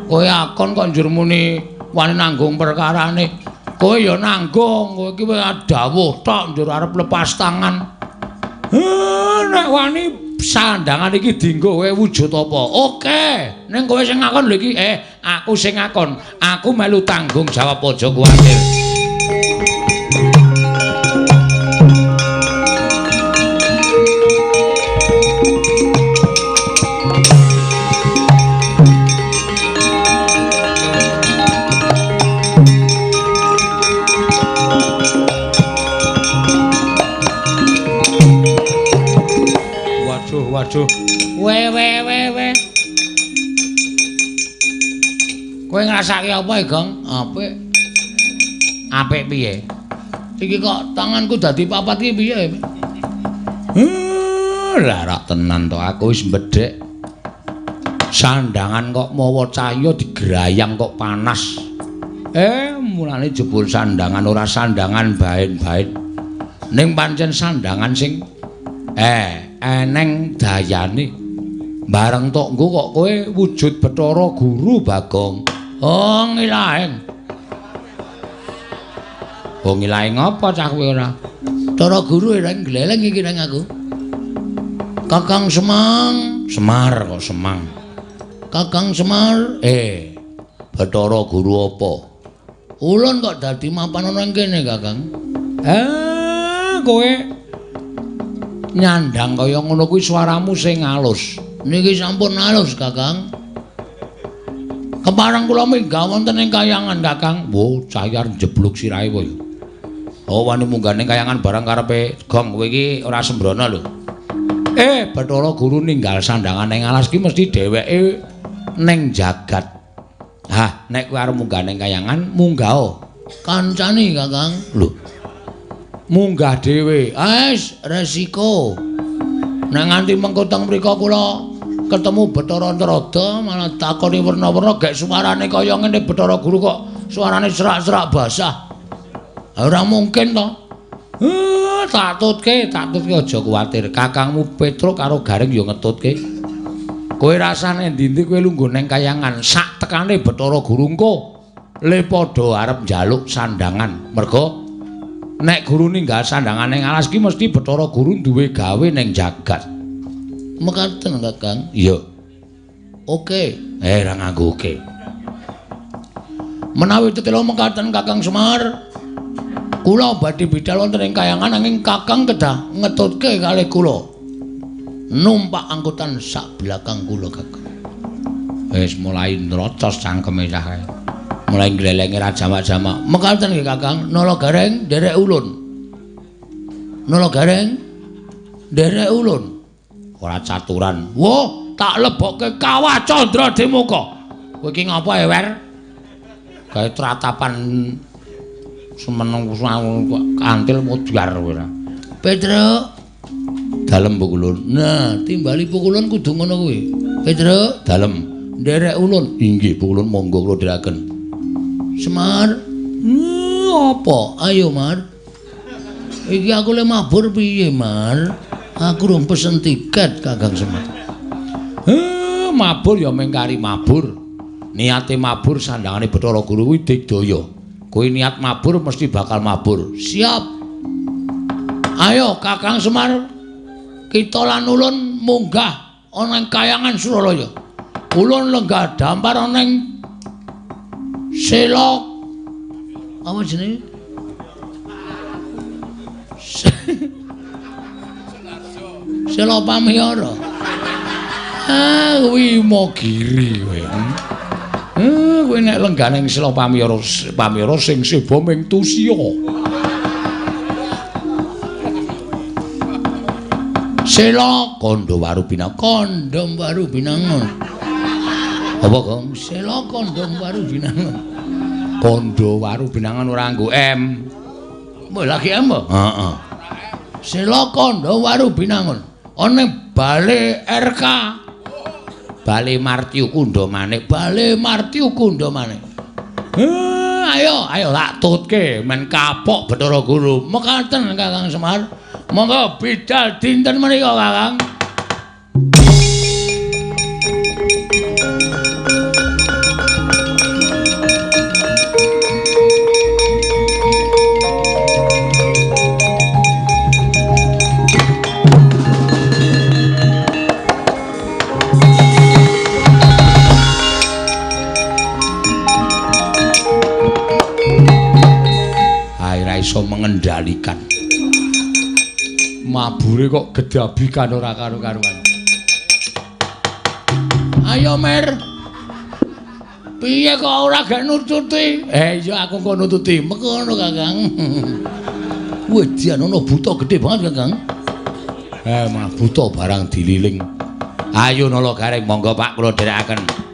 Kowe akon kok njur muni wani nanggung perkarane. Kowe ya nanggung, kowe iki wis dawuh tok njur arep lepas tangan. Nek wani sandangan iki dienggo kowe wujud apa? Oke, ning kowe sing ngakon lho iki. Aku sing ngakon. Aku melu tanggung jawab, aja kuwatir. Waduh. We we we we. Kowe ngrasake apa, Gong? Apik. Apik piye? Iki kok tanganku dadi papat iki piye? Lah rak tenan to aku wis mbedhek. Sandangan kok mawa cahya digrayang kok panas. Mulane jebul sandangan ora sandangan baen-baen. Ning pancen sandangan sing eneng dayane. Bareng tok nggo kok kowe wujud Bathara Guru, Bagong. Oh, ngilaeng. Oh, ngilaeng apa cah kowe ora? Bathara Guru ireng gleleng iki nang aku. Kakang Semang, Semar kok Semang. Kakang Semar, Bathara Guru apa? Ulun kok dadi mapan ana kene, Kakang. Kowe nyandang kaya ngono kuwi suaramu sing alus. Niki sampun alus, Kakang. Kepareng kula minggah wonten ing kayangan, Kakang. Wo, cah arep njeblug sirahe kowe. Oh, wani munggah ning kayangan barang karepe gong kowe iki ora sembrono lho. Bathara Guru ninggal sandangan ning alas ki mesti dheweke ning jagat. Hah, nek kowe arep munggah ning kayangan, munggah. Kancane, Kakang. Lho. Munggah dhewe. Wis resiko. Nek nganti mengko teng mriku kula ketemu Bathara Narada malah takoni werna-werna gek suarane kaya ngene Bathara Guru kok suarane serak-serak basah. Ora mungkin to. Tak tutke aja kuwatir. Kakangmu Petruk karo Gareng ya ngetutke. Kowe rasane ndi-ndi kowe lungguh ning kayangan sak tekane Bathara Guru engko le padha arep njaluk sandangan. Merga nek guru ninggal sandangan ning alas ki mesti Bathara Guru duwe gawe ning jagat. Mekaten, Kakang. Iya. Oke. Ora nganggo oke. Menawi tetela mekaten Kakang Semar, kula badhe bidal wonten ing kayangan nanging Kakang kedah ngetutke kalih kula. Numpak angkutan sak belakang kula, Kakang. Wis mulai nrocos cangkeme cah kae. Mulai nglelenge ra jamak-jamak. Mekaten nggih, Kakang. Nala Gareng nderek ulun. Nala Gareng nderek ulun. Ora caturan. Wah, tak lebokke kawah Candra Dimuka. Kowe iki ngapa ewer? Gawe tratapan semeneng kantil modar kowe ora. Petruk, dalem pukulun. Nah, timbali pukulun kudu ngono kuwi. Petruk, dalem nderek ulun. Inggih, pukulun monggo kula dherekaken. Semar, apa? Ayo, Mar. Iki aku le mabur piye, Mar? Aku rung pesen tiket, Kakang Semar. Mabur ya mengkari mabur. Niate mabur sandangane Bathara Guru kuwi digdaya. Kowe niat mabur mesti bakal mabur. Siap. Ayo Kakang Semar, kita lan ulun munggah ana ing kayangan Suralaya. Ulun lenggah dampar ana ing Selok. Apa jenenge? Sela Pamiyara. Ah, kuwi Imogiri kowe. Kowe nek lenggah ning Sela Pamiyara, Pamiyara sing seba ming tusya. Sela Kandha Waru Binangun, Kandha Waru Binangun. Apa, Gong? Sela Kandha Waru Binangun. Kandha Waru Binangun ora nganggo M. Mbok lagi M apa? Heeh. Sela Kandha Waru Binangun. Ana Bale RK. Bale Martyu Kundha Manik, Bale Martyu Kundha Manik. Ayo, ayo tak tutke men kapok Bathara Guru. Mekaten Kakang Semar. Monggo bidal dinten menika, Kakang. Iso mengendalikan. Mabure kok gedabikan ora karu-karuan. Ayo Mer. Piye kok ora gak nututi? Iya aku kok nututi. Mekono Kakang. Wedian ana buta gedhe banget Kakang. Mah buta barang dililing. Ayo Nala Gareng monggo Pak kula dherekaken.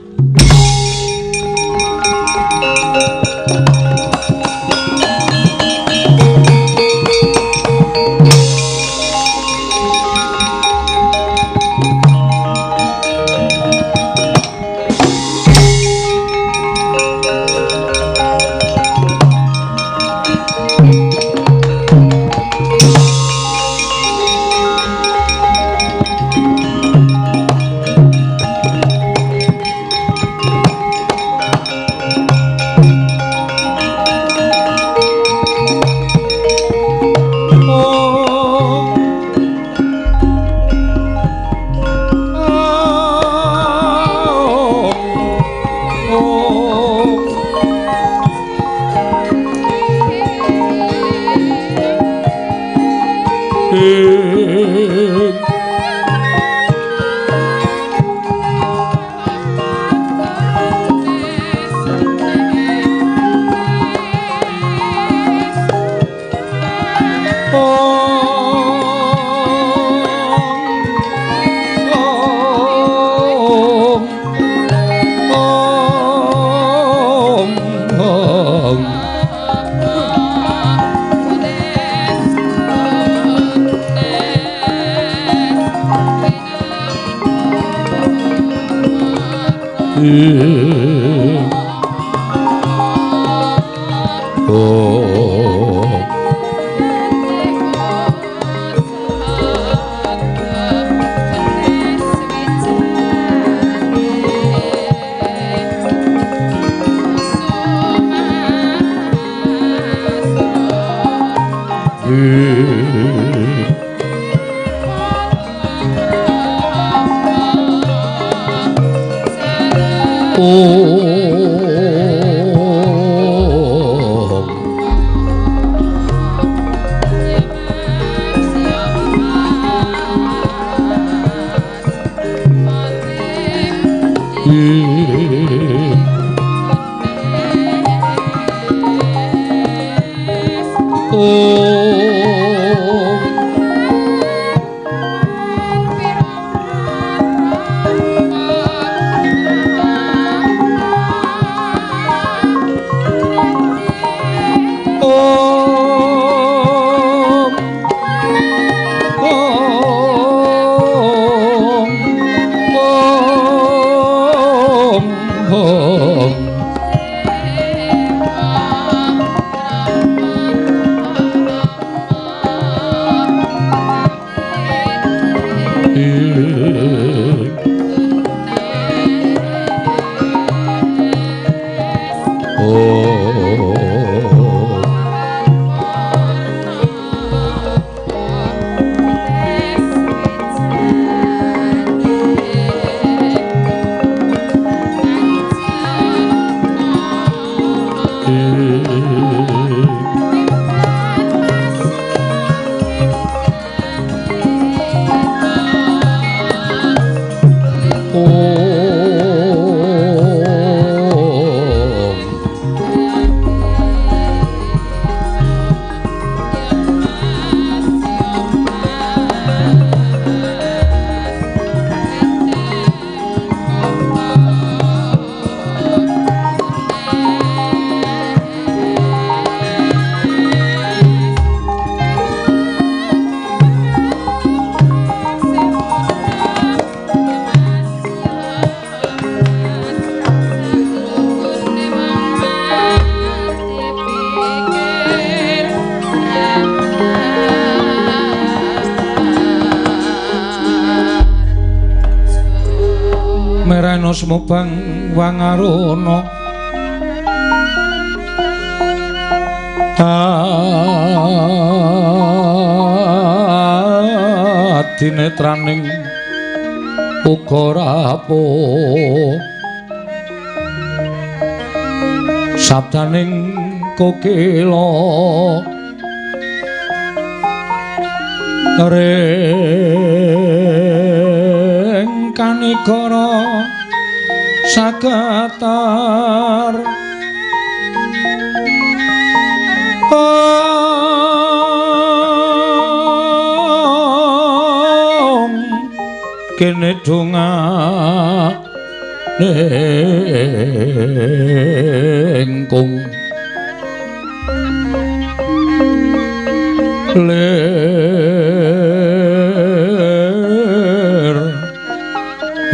Merana sumubang wangaruna adinetraning uga rapuh sabdaning kokila ring kanigara sagatar om kene dongane kung lir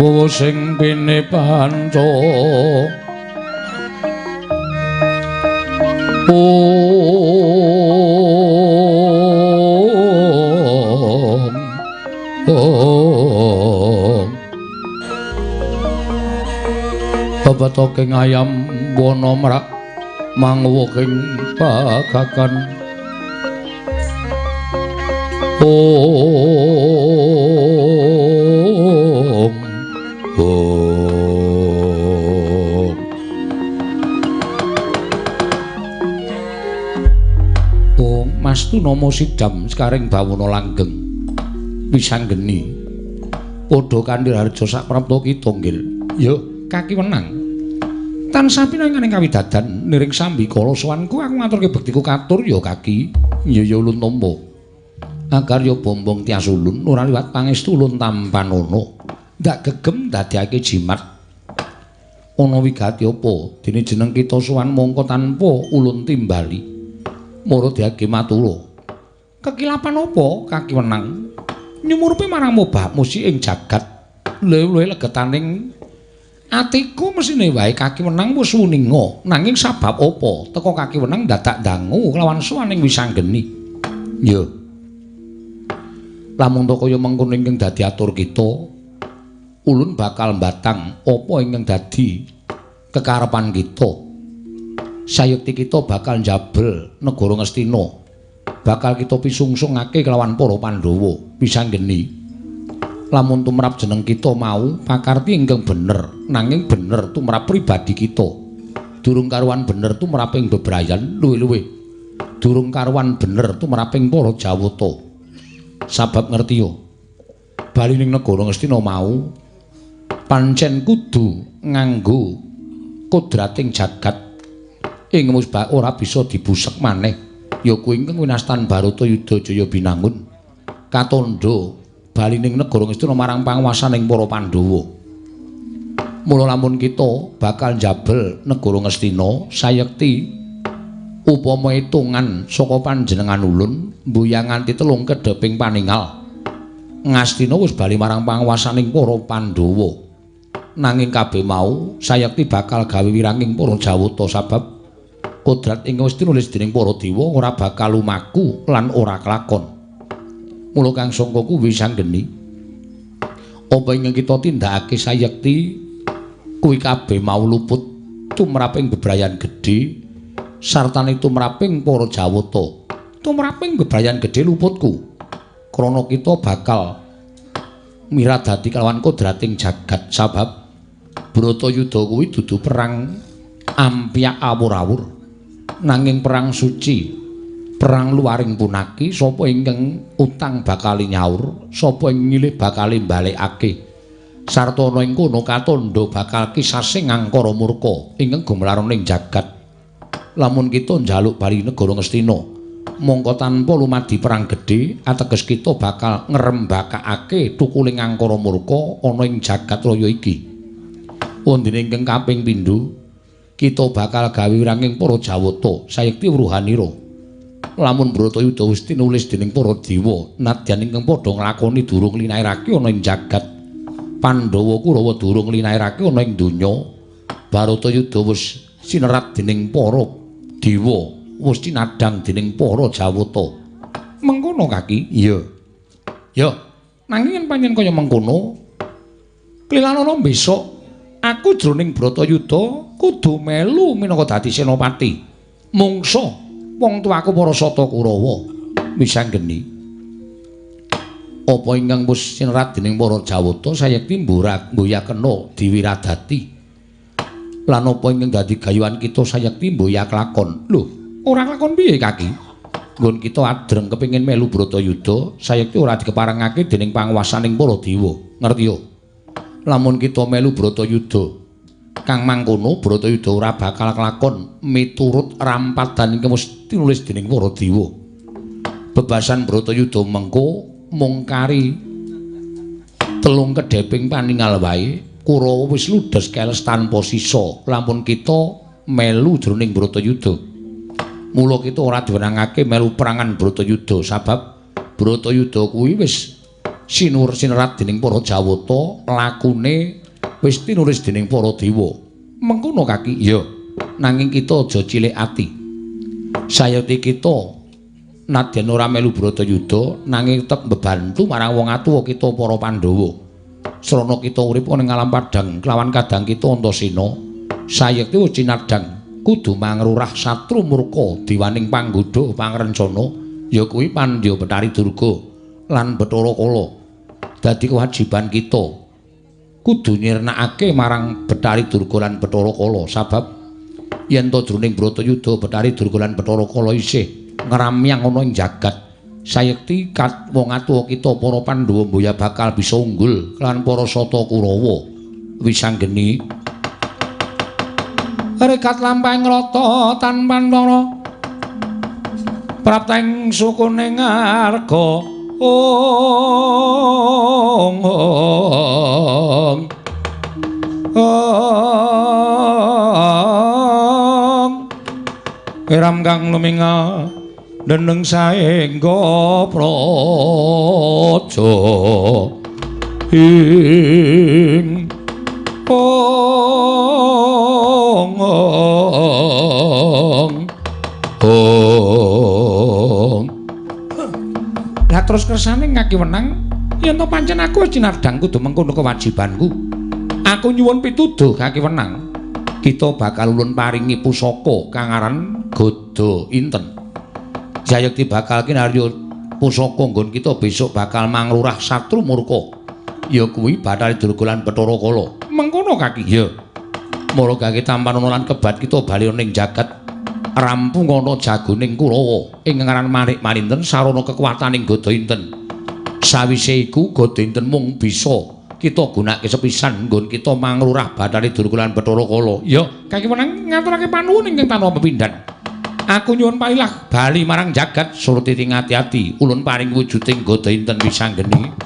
wowo sing pine panca om om bebetoking ayam wana mrak mangwuking pagakan om om. Oh, Mas Tunama sidam sekaring bawana langgeng. Wisanggeni. Padha kanthi harja sak prapta kita nggil. Ya, kaki wenang. Tansah pinanganing kawidadan niring sambikala sowanku aku ngaturke bektiku katur ya kaki. Ya ya ulun tampa. Agar ya bombong tias ulun ora liwat pangestu ulun tampanana. Ndak gegem dadekake jimat. Ana wigati apa dene jeneng kita sowan mongko tanpa ulun timbali. Mara diage matura. Kekilapan apa kaki wenang? Nyumurupe marang mobah musi ing jagat. Luwih-luwih legetaning atiku mesine wae kaki wenang wis wuninga. Nanging sabab apa teka kaki wenang dadak dangu kelawan sowaning Wisanggeni. Ya. Lamun to kaya mengkono ingkang dadi atur kita, ulun bakal mbatang apa ingkang dadi kekarepan kita. Sayekti kita bakal njabel negara Ngastina. Bakal kita pisungsungake kelawan para Pandhawa. Wisanggeni. Lamun tumrap jeneng kita mau pakarti ingkang bener, nanging bener tumrap pribadi kita. Durung karuan bener tumraping bebrayan luwih-luwih. Durung karuan bener tumraping para Jawata. Sabab ngerti yo, bali ning negara Ngastina mau pancen kudu nganggo kodrating jagat ing musbah ora bisa dibusek maneh. Ya kuwi ingkang winastan Bharatayuda Jaya Binangun katandha bali ning negara Ngastina marang panguwasaning para Pandhawa. Mula lamun kita bakal njabel negara Ngastina sayekti upama hitungan saka panjenengan ulun mbuyang nganti telung kedheping paningal Ngastina wis bali marang panguwasaning para Pandhawa. Nanging kabeh mau sayekti bakal gawe wiranging para Jawata sabab kodrat ing wis tinulis dening para dewa ora bakal lumaku lan ora kelakon. Mula kang sangka kuwi Wisanggeni, apa ingkang kita tindakake sayekti kuwi kabeh mau luput tumraping bebrayan gedhe sartane tumraping para Jawata. Tumraping bebrayan gedhe luputku krana kita bakal miradati kelawan kodrating jagat sabab Bharatayuda kuwi dudu perang ampyak awur-awur nanging perang suci, perang luaring punaki. Sapa ingkang utang bakal nyaur, sapa ing nyilih bakal balekake. Sarta ana ing kono katandha bakal kisasing angkara murka ingkang gumelar ning jagat. Lamun kita njaluk bali negara Ngastina mongko tanpa lumadi perang gedhe ateges kita bakal ngrembakakake tukuling angkara murka ana ing jagat raya iki. Wondene ingkang kaping pindho kita bakal gawe wiranging para Jawata sayekti wuruhanira. Lamun Bharatayuda wis tinulis dening para dewa nadyan ingkang padha nglakoni durung linairake ana ing jagat, Pandhawa Kurawa durung linairake ana ing donya, Bharatayuda wis sinerat dening para dewa, wis cinadhang dening para Jawata. Mengkono kaki? Iya. Ya, nanging yen pancen kaya mengkono, klilanana besok aku jroning Bharatayuda kudu melu minangka dadi senopati. Mungsa wong tuaku para Sata Kurawa. Wisanggeni. Apa ingkang wis sinerat dening para Jawata sayekti mboyakena diwiradati. Lan apa ingkang dadi gayuhan kita sayekti mboyak lakon. Lho, ora lakon piye kaki? Nggon kita adreng kepengin melu Bharatayuda sayekti ora dikeparengake dening panguwasaning para dewa. Ngerti yo? Lamun kita melu Bharatayuda kang mangkono Bharatayuda ora bakal kelakon miturut rampadan ingkang wis tinulis dening para dewa. Bebasan Bharatayuda mengko mung kari telung kedheping paningal wae, Kurawa wis ludes keles tanpa sisa lamun kita melu jroning Bharatayuda. Mula kita ora diwenangake melu perangan Bharatayuda sabab Bharatayuda kuwi wis sinur sinerat dening para Jawata, lakune wis tinulis dening para dewa. Mengkono kaki? Iya. Nanging kita aja cilik ati. Sayekti kita nadyan ora melu Bharatayuda nanging tetep mbebantu marang wong atuwa kita para Pandhawa. Srana kita urip ana ing alam padhang kelawan kadang kita Antasena, sayekti wis cinadhang kudu mangrurah satru murka diwaning panggodha pangrencana ya kuwi Pandya Bethari Durga lan Bathara Kala. Dadi kewajiban kita kudu nyirnakake marang Bethari Durga lan Bathara Kala sabab yen to jroning Bharatayuda Bethari Durga lan Bathara Kala isih Ngramyang ana ing jagat. Sayekti kat wong atuwa kita para Pandhawa mboya bakal bisa unggul lan para Sata Kurawa. Wisanggeni rekat lampahing rata tanpantara praptaing sukune ngarga ong ong ong eram kang luminga deneng saengga praja ing ong ong ong. Lah terus kersane ngaki wenang yen to pancen aku wis cinardang kudu mengkono kewajibanku. Aku nyuwun pituduh kaki wenang. Kita bakal ulun paringi pusaka kang aran Gada Inten. Jayekti bakal kinarya pusaka nggon kita besok bakal manglurah satru murka. Ya kuwi Bathari Durga lan Bathara Kala. Mengkono kaki? Ya. Mula kaki tampan lan kebat kita bali ning jagat rampung ana jagoning Kurawa ing ngaran Manik Maninten sarana kekuataning Gada Inten. Sawise iku Gada Inten mung bisa kita gunakake sepisan nggon kita manglurah Bathari Durga lan Bathara Kala. Ya, kaki wenang ngaturake panuwun ingkang tanpa pepindhan. Aku nyuwun palilah bali marang jagat Surtiti ngati-ati ulun paring wujuding Gada Inten Wisanggeni.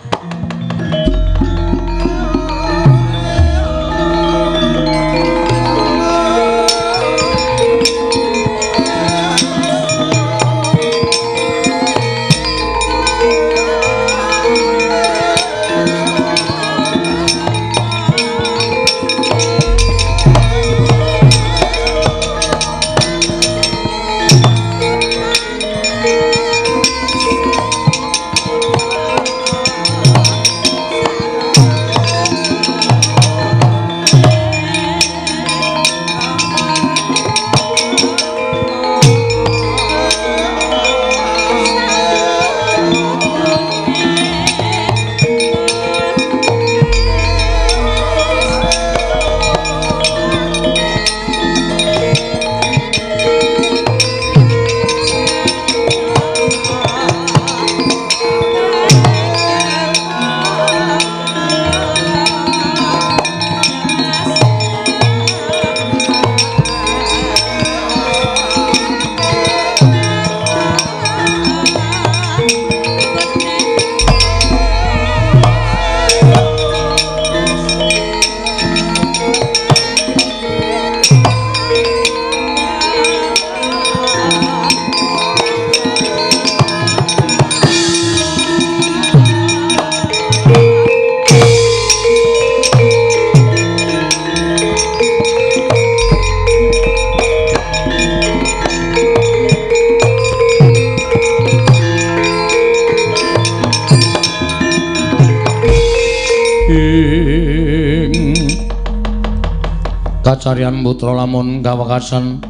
Kacarian putra lamun kawekasan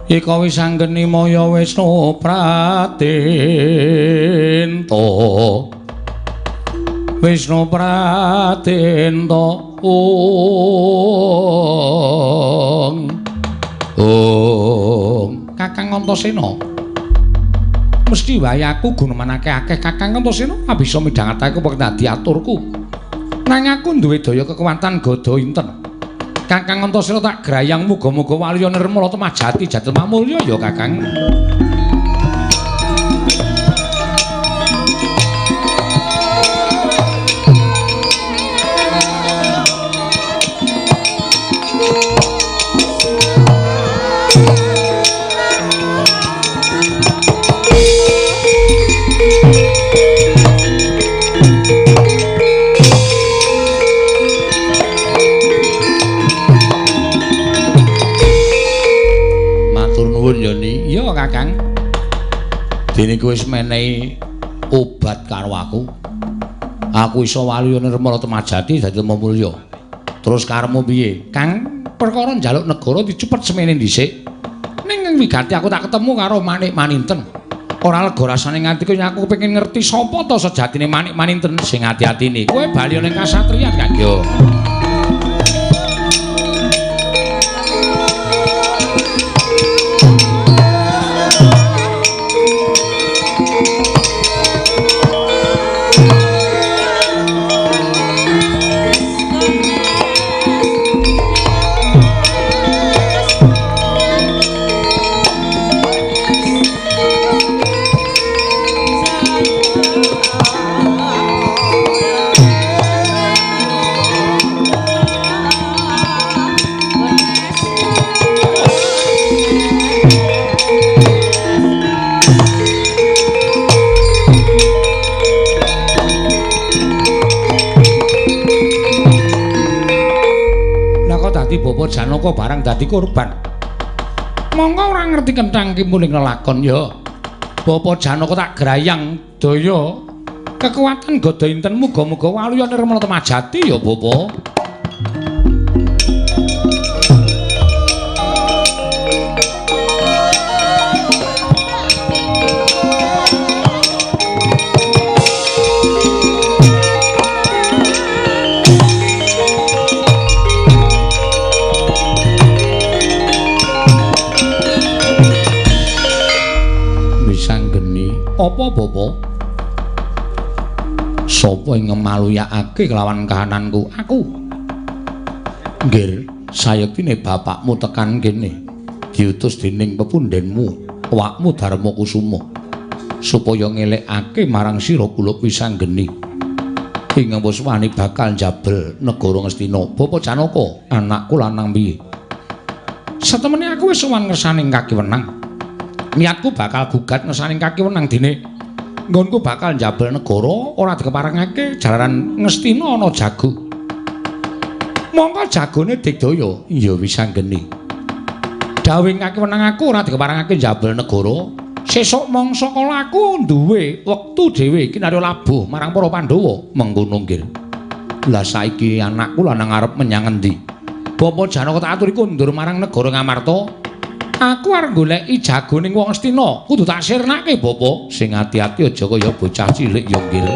ika wisanggeni maya Wisnu Pratento Wisnu Pratento ong ong. Kakang Antasena mesti wae aku gunemanake akeh. Kakang Antasena bisa midhangetake apa dadi aturku nang aku duwe daya kekuatan Gada Inten. Kakang Antasena tak grayang muga-muga waluya nirmala temajati jatel mamulya ya Kakang. Iya Kakang. Dene kowe wis menehi obat karo aku. Aku iso waluya nirmala temajati dadi mulya. Terus karepmu piye? Kang, perkara njaluk negara dicepet semene dhisik. Ning wigati aku tak ketemu karo Manik Maninten. Ora lega rasane nganti kowe aku pengen ngerti sapa to sejatine Manik Maninten sing ati-atine. Kowe bali ning kasatriyan Kang yo. Lah kok dadi Bapak Janaka barang dadi korban. Monggo ora ngerti kenthang ki muling lelakon ya. Bapak Janaka tak grayang daya kekuatan gada inten muga-muga waluya nirmala temajati ya Bapak. Apa Bapak? Sapa ing ngemaluyakake kelawan kahananku? Aku. Nggir, sayektine bapakmu tekan kene diutus dening pepundhenmu, awakmu Darma Kusuma, supaya ngelekake marang sira kula Wisanggeni. Ing wis wani bakal njabel negara Ngastina. Bapak Janaka, anakku lanang piye? Satemene aku wis sowan ngersaning kaki wenang. Niatku bakal gugat ngersaning kaki wenang dene nggonku bakal njabel negara ora dikeparengake jalaran Ngastina ana jago. Mongko jagone digdaya. Iya Wisanggeni. Dawing kaki wenang aku ora dikeparengake njabel negara. Sesuk mangsa kala aku duwe wektu dhewe kinarya labuh marang para Pandhawa. Mengkono nggih. Lah saiki anakku lanang arep menyang endi? Bapak Janaka tak aturi kondur marang negara Ngamarta. Aku arep goleki jagoning wong Astina, kudu tak sirnake, Bapak. Sing ati-ati aja kaya bocah cilik ya, nggih.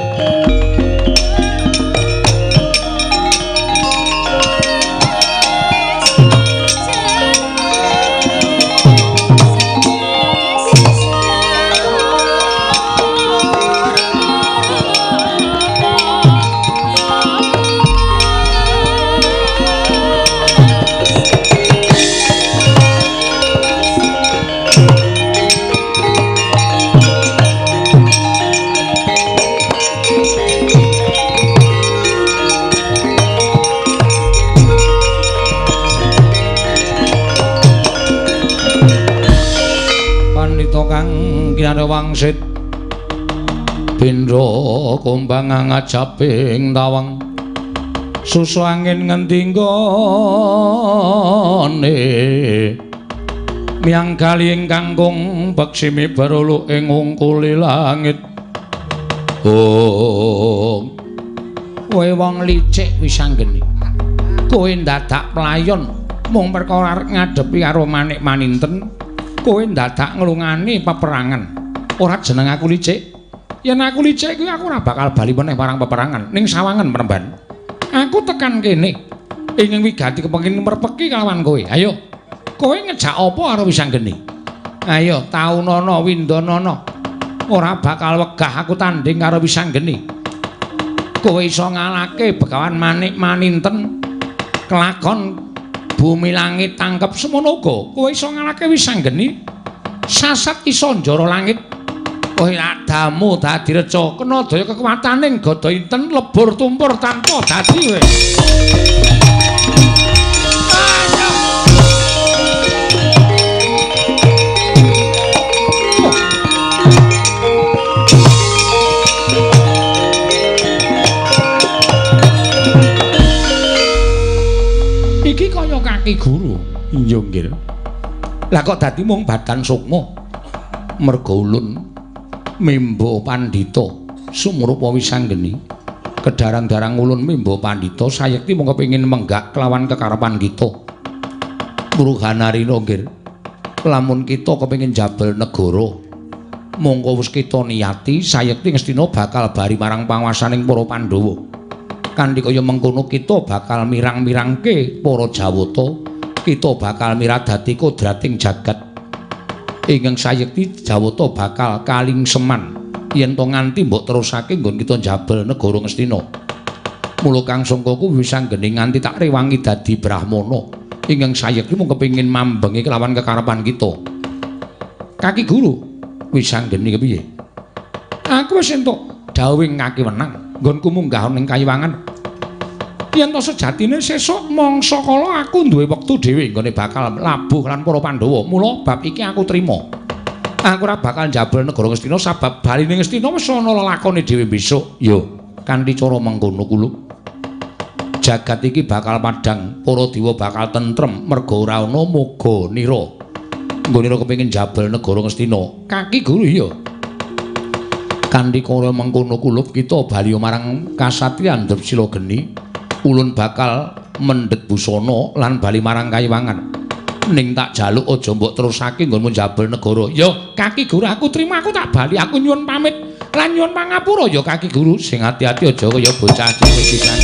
Wangsit bendra kumbang ngajaping tawang susu angin ngendi nggone miyang kali ingkang kung beksimi berulu ing ungkuli langit. Oh, kowe wong licik Wisanggeni, kowe ndadak playon mung perkara arep ngadepi karo Manik Maninten, kowe ndadak nglungani peperangan. Ora jeneng aku licik. Yen aku licik kuwi aku ora bakal bali meneh marang peperangan ning sawangan Premban. Aku tekan kene ingin wigati kepengin merpeki kalawan kowe. Ayo. Kowe ngejak apa karo Wisanggeni? Ayo taunana windanana. Ora bakal wegah aku tanding karo Wisanggeni. Kowe iso ngalahke Begawan Manik Maninten kelakon bumi langit tangkep semono uga. Kowe iso ngalahke Wisanggeni sasat iso njara langit. Kowe adamu dadi reca kena daya kekuwataning gada inten lebur tumpur tanpa dadi kowe. Iki kaya kaki guru. Iya nggih. Lah kok dadi mung badan sukma? Merga ulun mimba pandhita sumrupa Wisanggeni. Kedarang-darang ulun mimba pandhita sayekti mung kepengin menggak kelawan kekarepan kita. Muruhanarina nggih. Lamun kita kepengin jabel negara, mongko wis kita niyati sayekti Ngastina bakal bari marang panguwasaning para Pandhawa. Kanthi kaya mengkono kita bakal mirang-mirangke para Jawata, kita bakal miradati kodrating jagat. Ingkang sayekti Jawata bakal kalingseman yen to nganti mbok terusake nggon kita njabel negara Ngastina. Mula kang sangkaku Wisanggeni nganti tak rewangi dadi brahmana ingkang sayekti mung kepengin mambengi kelawan kekarepan kita. Kaki guru Wisanggeni kepiye? Aku wis entuk dawuhing kaki wenang nggonku munggah ning kayiwangan. Yen to sejatine sesuk mangsa kala aku duwe wektu dhewe nggone bakal labuh lan para Pandhawa. Mula bab iki aku trima. Aku ora bakal njabel negara Ngastina sabab baline Ngastina wis ana lelakone dhewe besok. Yo, kanthi cara mengkono kulup. Jagat iki bakal padhang, para dewa bakal tentrem merga ora ana moga nira. Nggone nira kepengin njabel negara Ngastina. Kaki guru iya. Kanthi cara mengkono kulup kita bali marang kasatriyan Drepsila Geni. Ulun bakal mendhet busana lan bali marang Kayiwangan. Ning tak jaluk aja mbok terusake nggonmu njabel negara. Ya kaki guru aku trima, aku tak bali, aku nyuwun pamit lan nyuwun pangapura ya kaki guru. Sing ati-ati aja kaya bocah cilik pisan.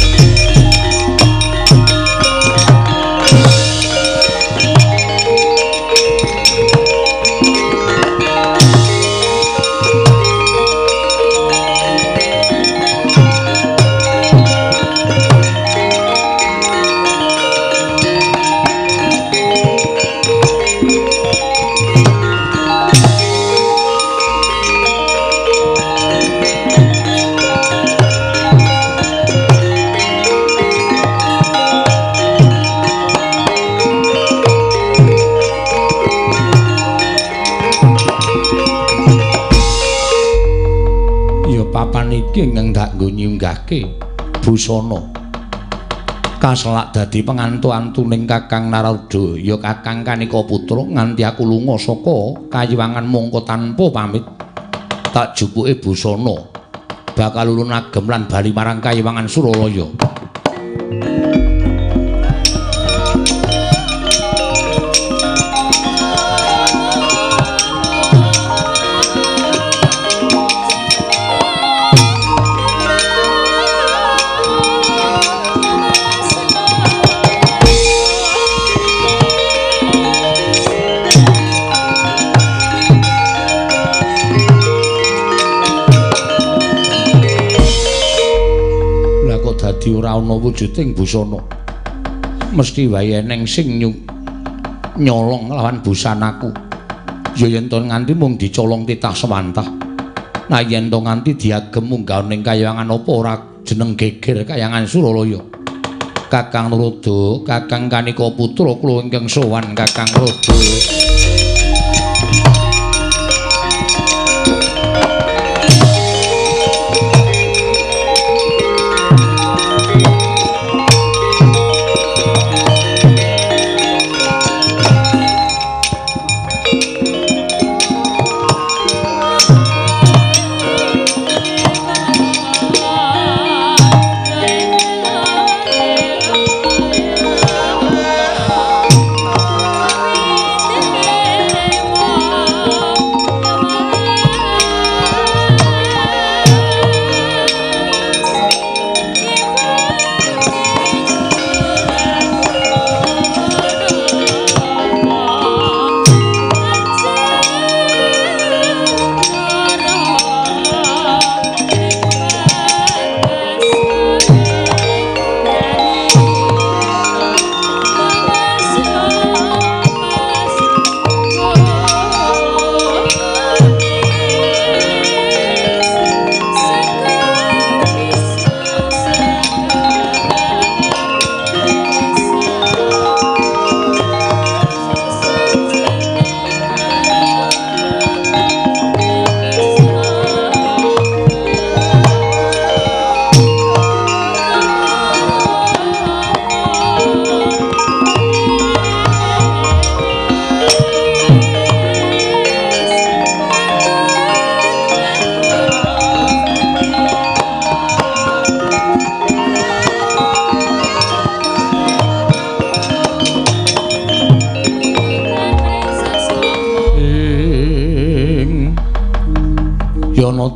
Papan iki ingkang tak nggo nyunggahke busana kaselak dadi pengantu-antuning Kakang Narada ya Kakang Kanika Putra nganti aku lunga saka Kayiwangan mongko tanpa pamit tak jupuke busana bakal ulun agem lan bali marang Kayiwangan Suralaya. Dadi ora ana wujuding busana. Mesti wae eneng sing nyolong lawan busanaku. Ya yen to nganti mung dicolong titah sewantah. Nah yen to nganti diagem munggah ning kayangan apa ora jeneng geger kayangan Suralaya. Kakang Narada, Kakang Kanika Putra kula ingkang sowan Kakang Narada.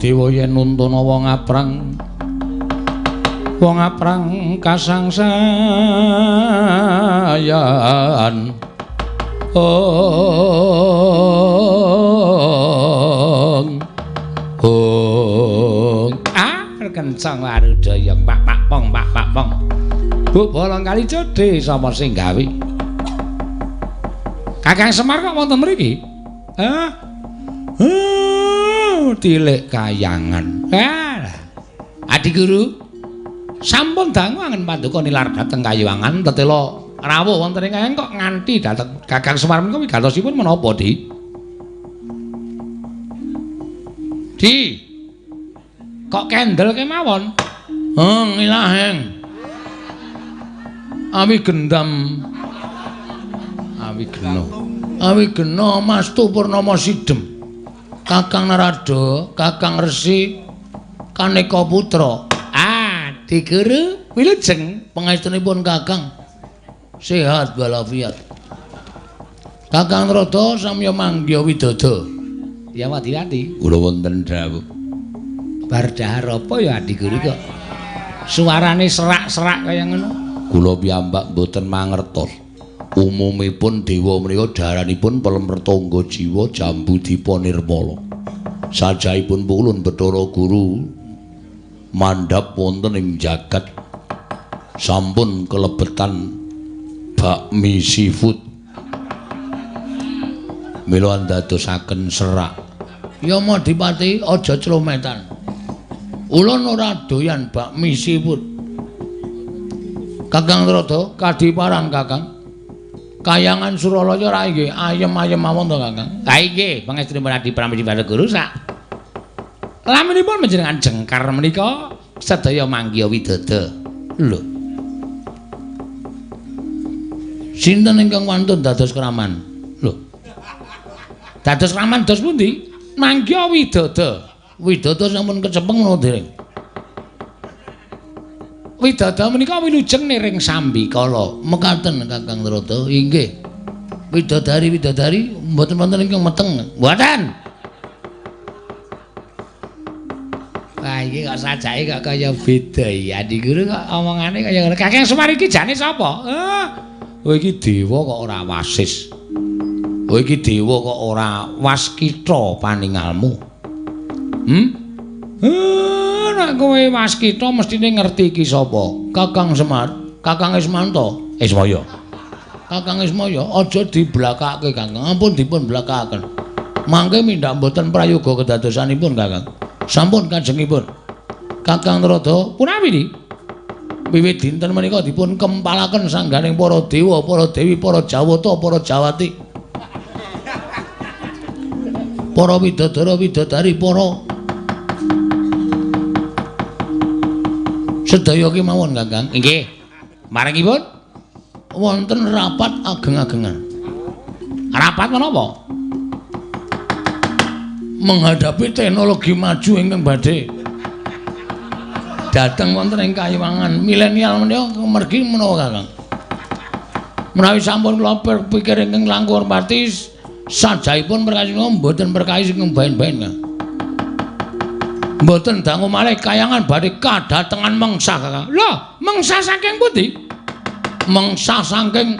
Dewa yen nuntuna wong aprang kasangsayan. Ong ong ah kencang warudaya pak pak pong pak pak pong. Bu bolong kali jodhe sapa sing gawe? Kakang Semar kok wonten mriki? Hah? Tilik kayangan. Adi guru, sampun dangu angen paduka nilar dhateng Kayiwangan tetela rawuh wonten ing kayangan kok nganti dhateng Kakang Semar menika wigatosipun menapa, Di? Di. Kok kendel kemawon? Heng ilaheng. Awi gendam. Awi gena. Awi gena Mastu Purnama Sidem. Kakang Narada, Kakang Resi Kaneka Putra. Ah, Adi Guru wilujeng pangestunipun Kakang. Sehat walafiat. Kakang Narada samya manggiha widada. Ya wati-wati. Kula wonten dawuh. Bar dahar apa ya Adi Guru kok suarane serak-serak kaya ngono? Kula piyambak mboten mangertos. Umumipun dewa menika daranipun pelem retangga jiwa jambu dipa nirmala. Sajaipun pulun Bathara Guru mandhap wonten ing jagat sampun kelebetan bakmi seafood. Mila andadosaken serak. Ya Madipati aja clometan. Ulun ora doyan bakmi seafood. Kakang Narada kadiparan Kakang. Kayangan Suralaya ra nggih ayem-ayem mawon to Kakang. Ha inggih, pangestunipun Adi Pramesti Bathara Guru sak laminipun panjenengan jengkar menika sedaya manggiha widada. Lho. Sinten ingkang wantun dados kraman? Lho. Dados kraman dos pundi? Manggiha widada. Widada sampun kecepeng menapa dereng? Widada menika wilujeng niring sambikala. Mekaten Kakang Narada. Inggih. Widodari-widodari mboten wonten ingkang meteng. Mboten. Wah iki kok sajake kok kaya beda iki. Adi Guru kok omongane kaya ngono. Kakang Semar iki jane sapa? Oh iki dewa kok ora wasis. Oh iki dewa kok ora waskita paningalmu. Nek kowe waskita mestine ngerti iki sapa? Kakang Semar, Kakang Ismanto, Ismaya. Kakang Ismaya aja diblakake Kakang. Ampun dipun blakakaken. Mangke mindhak mboten prayoga kedadosanipun Kakang. Sampun kajengipun. Kakang Narada punawi niki? Wiwit dinten menika dipun kempalaken sangganing para dewa, para dewi, para jawata, para jawati. Para widodara, widodari, para sedaya kemawon Kakang. Inggih. Marangipun wonten rapat ageng-agengan. Rapat menapa? Menghadapi teknologi maju ingkang badhe dateng wonten ing kayiwangan milenial menika mergi menapa Kakang? Menawi sampun kula pikir ingkang langkung hormati sajaipun perkawis mboten perkawis ingkang baen-baen Kang. Mboten dangu malih kayangan badhe kadatengan mengsa Kakang. Lho, mengsa saking pundi? Mengsa saking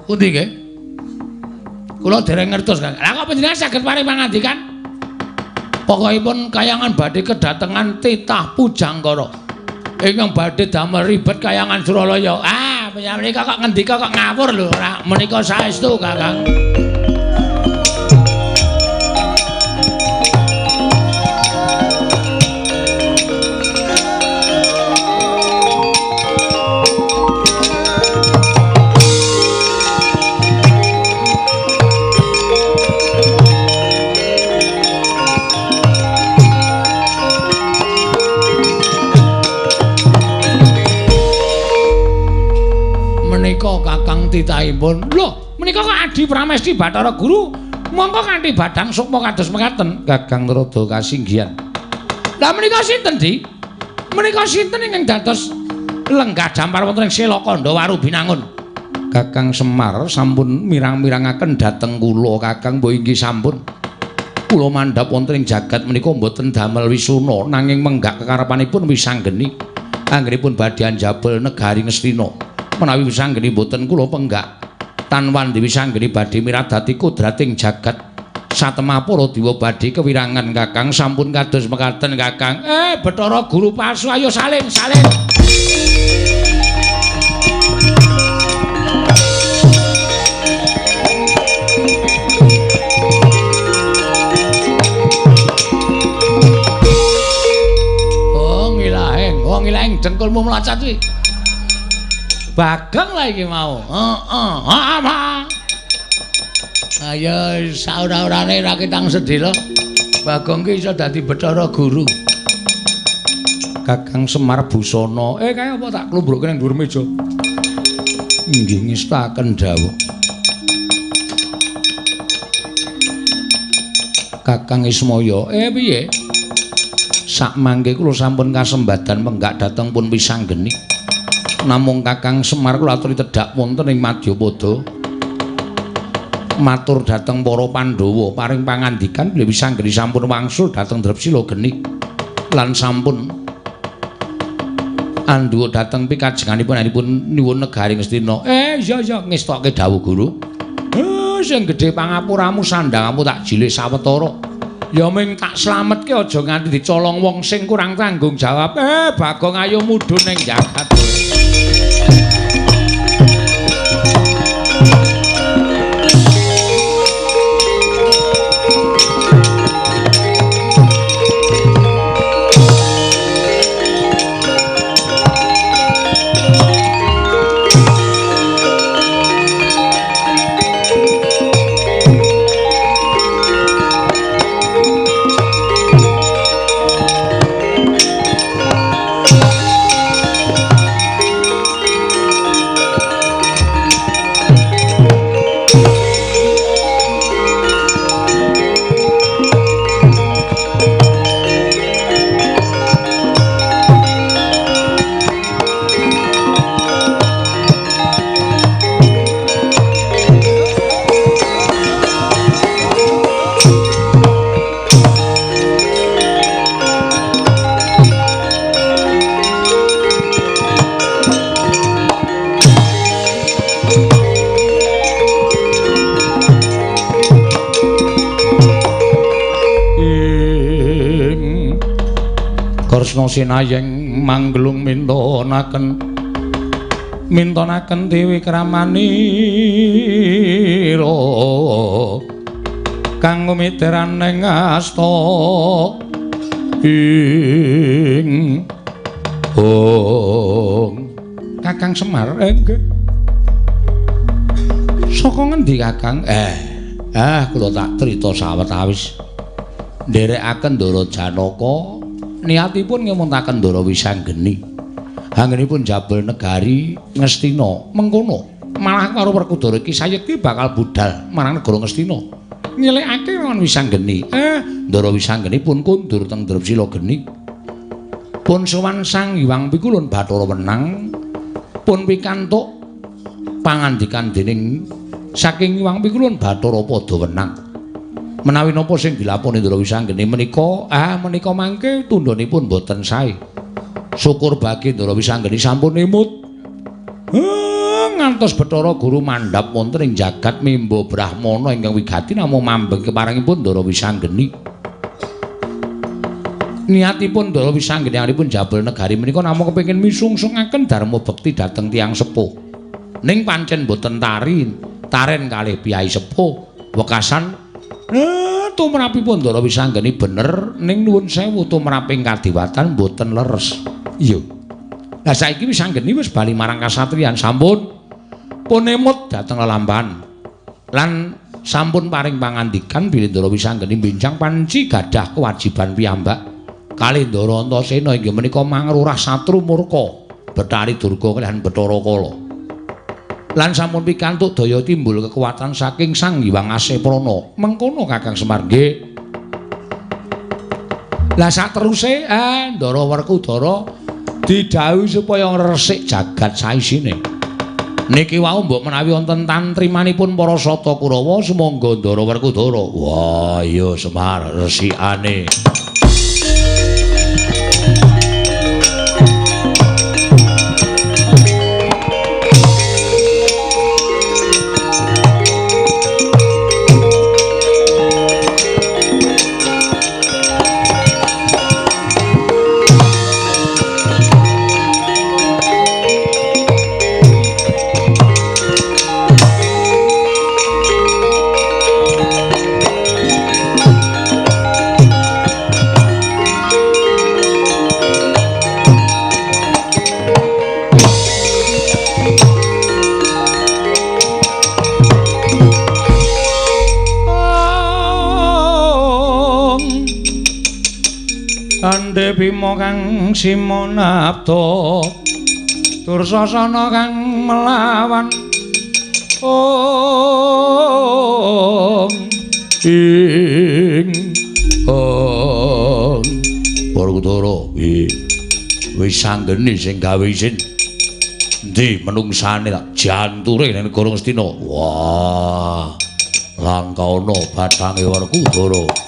pundi nggih? Kula dereng ngertos Kakang. Lah kok panjenengan saged paring pangandikan? Pokokipun kayangan badhe kedatengan titah Pujanggara ingkang badhe damel ribet kayangan Suralaya. Ah, panjenengan menika kok ngendika kok ngawur lho ora menika saestu Kakang. Menika Kakang titahipun. Lho, menika kok Adi Pramesti Bathara Guru mongko kanthi badang sukma kados mekaten. Kakang Narada kasinggihan. Lah menika sinten, Di? Menika sinten ingkang dados lenggah dampar wonten ing Sela Kandha Binangun? Kakang Semar sampun mirang-mirangaken dhateng kula Kakang, mbok inggih sampun. Kula mandhap wonten ing jagat menika mboten damel wisuna nanging menggak kekarepanipun wisanggeni. Anggenipun badhe anjabel negari Ngastina. Menawi wisanggeni mboten kula penggak tan wandi wisanggeni badhe miradati kodrating jagat satemah para dewa badhe kewirangan Kakang. Sampun kados mekaten Kakang. Bathara Guru palsu ayo saling saling. Oh ngilaheng, oh ngilaheng dengkulmu mlacat kuwi. Bageng lah iki mau. Heeh. Heeh. Ayo saora-orane ra ketang sedhela. Bagong ki iso dadi Bathara Guru. Kakang Semar Busana. Kaya apa tak klumbrukke nang dhuwur meja. Nggih ngestaken dawuh. Kakang Ismaya, piye? Sakmangke kula sampun kasembadan menggak dhateng pun Wisanggeni. Namung Kakang Semar kula aturi tedhak wonten ing Madyapada. Matur dhateng para Pandhawa paring pangandikan bilih Wisanggeni sampun wangsul dhateng Drepsila Geni lan sampun andhuwa dhateng pikajenganipun nyuwun negari Ngastina. Iya iya ngestokke dawuh guru. Sing gedhe pangapuramu sandhangamu tak jilih sawetara. Ya ming tak slametke aja nganti dicolong wong sing kurang tanggung jawab. Bagong ayo mudhun ning jagat. Kresna sinayeng manggelung mintonaken mintonaken Dewi Kramanira kang umiteran ing asta ing ong. Kakang Semar nggih. Saka ngendi Kakang? Kula tak crita sawetawis. Nderekaken Ndara Janaka niatipun ngemuntaken Ndara Wisanggeni. Anggenipun jabel negari Ngastina mengkono. Malah karo Werkudara iki sayekti bakal budal marang negara Ngastina. Nyelekake lawan Wisanggeni. Ndara Wisanggeni pun kundur teng Drepsila Geni. Pun sowan Sang Hyang Pikulun Bathara Wenang pun pikantuk pangandikan dening saking Hyang Pikulun Bathara Pada Wenang. Menawi napa sing dilakoni Ndara Wisanggeni menika, menika mangke tundhonipun boten sae. Syukur bagi Ndara Wisanggeni sampun emut. Ngantos Bathara Guru mandhap wonten ing jagat mimba brahmana ingkang wigati namung mambeng keparengipun Ndara Wisanggeni. Niatipun Ndara Wisanggeni anggenipun jabel negari menika namung kepengin misungsungaken dharma bekti dhateng tiyang sepuh. Ning pancen boten taren kalih piyai sepuh wekasan tumrapipun Ndara Wisanggeni bener ning nuwun sewu tumraping kadiwatan boten leres. Iya. Lah saiki Wisanggeni wis bali marang kasatriyan sampun pun emut dhateng lelampahan lan sampun paring pangandikan bilih Ndara Wisanggeni benjang panci gadah kewajiban piyambak kalih Ndara Antasena inggih menika mangrurah satru murka Bathari Durga kalihan Bathara Kala. Lan sampun pikantuk daya timbul kekuatan saking Sang Hyang Aseprana. Mengkono Kakang Semar nggih. Lah sateruse Ndara Werkudara didhawuhi supaya ngresik jagat saisine. Niki wau mbok menawi wonten tantrimanipun para Sata Kurawa sumangga Ndara Werkudara. Wah iya Semar resikane. Ande Bima kang simonabda Dursasana kang melawan Om ing Om Werkudara wis anggene sing gawe isin endi menungsane tak janture ning negara Ngastina. Wah, langka ana bathange Werkudara.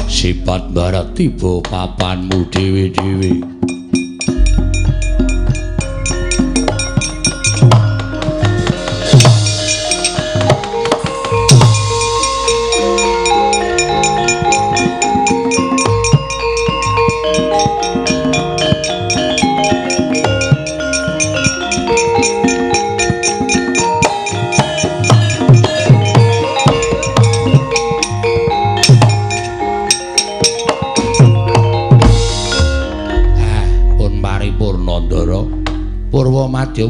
Sifat barat tiba papanmu dhewe-dhewe. Madya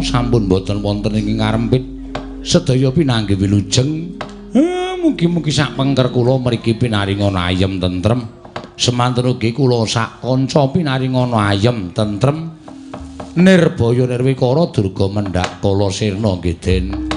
sampun boten wonten ing ngarempit sedaya pinanggih wilujeng. Mugi-mugi sak pengker kula mriki pinaringana ayem tentrem, semanten ugi kula sak kanca pinaringana ayem tentrem, nirbaya nirwikara durga mendhak kala sirna nggih Den.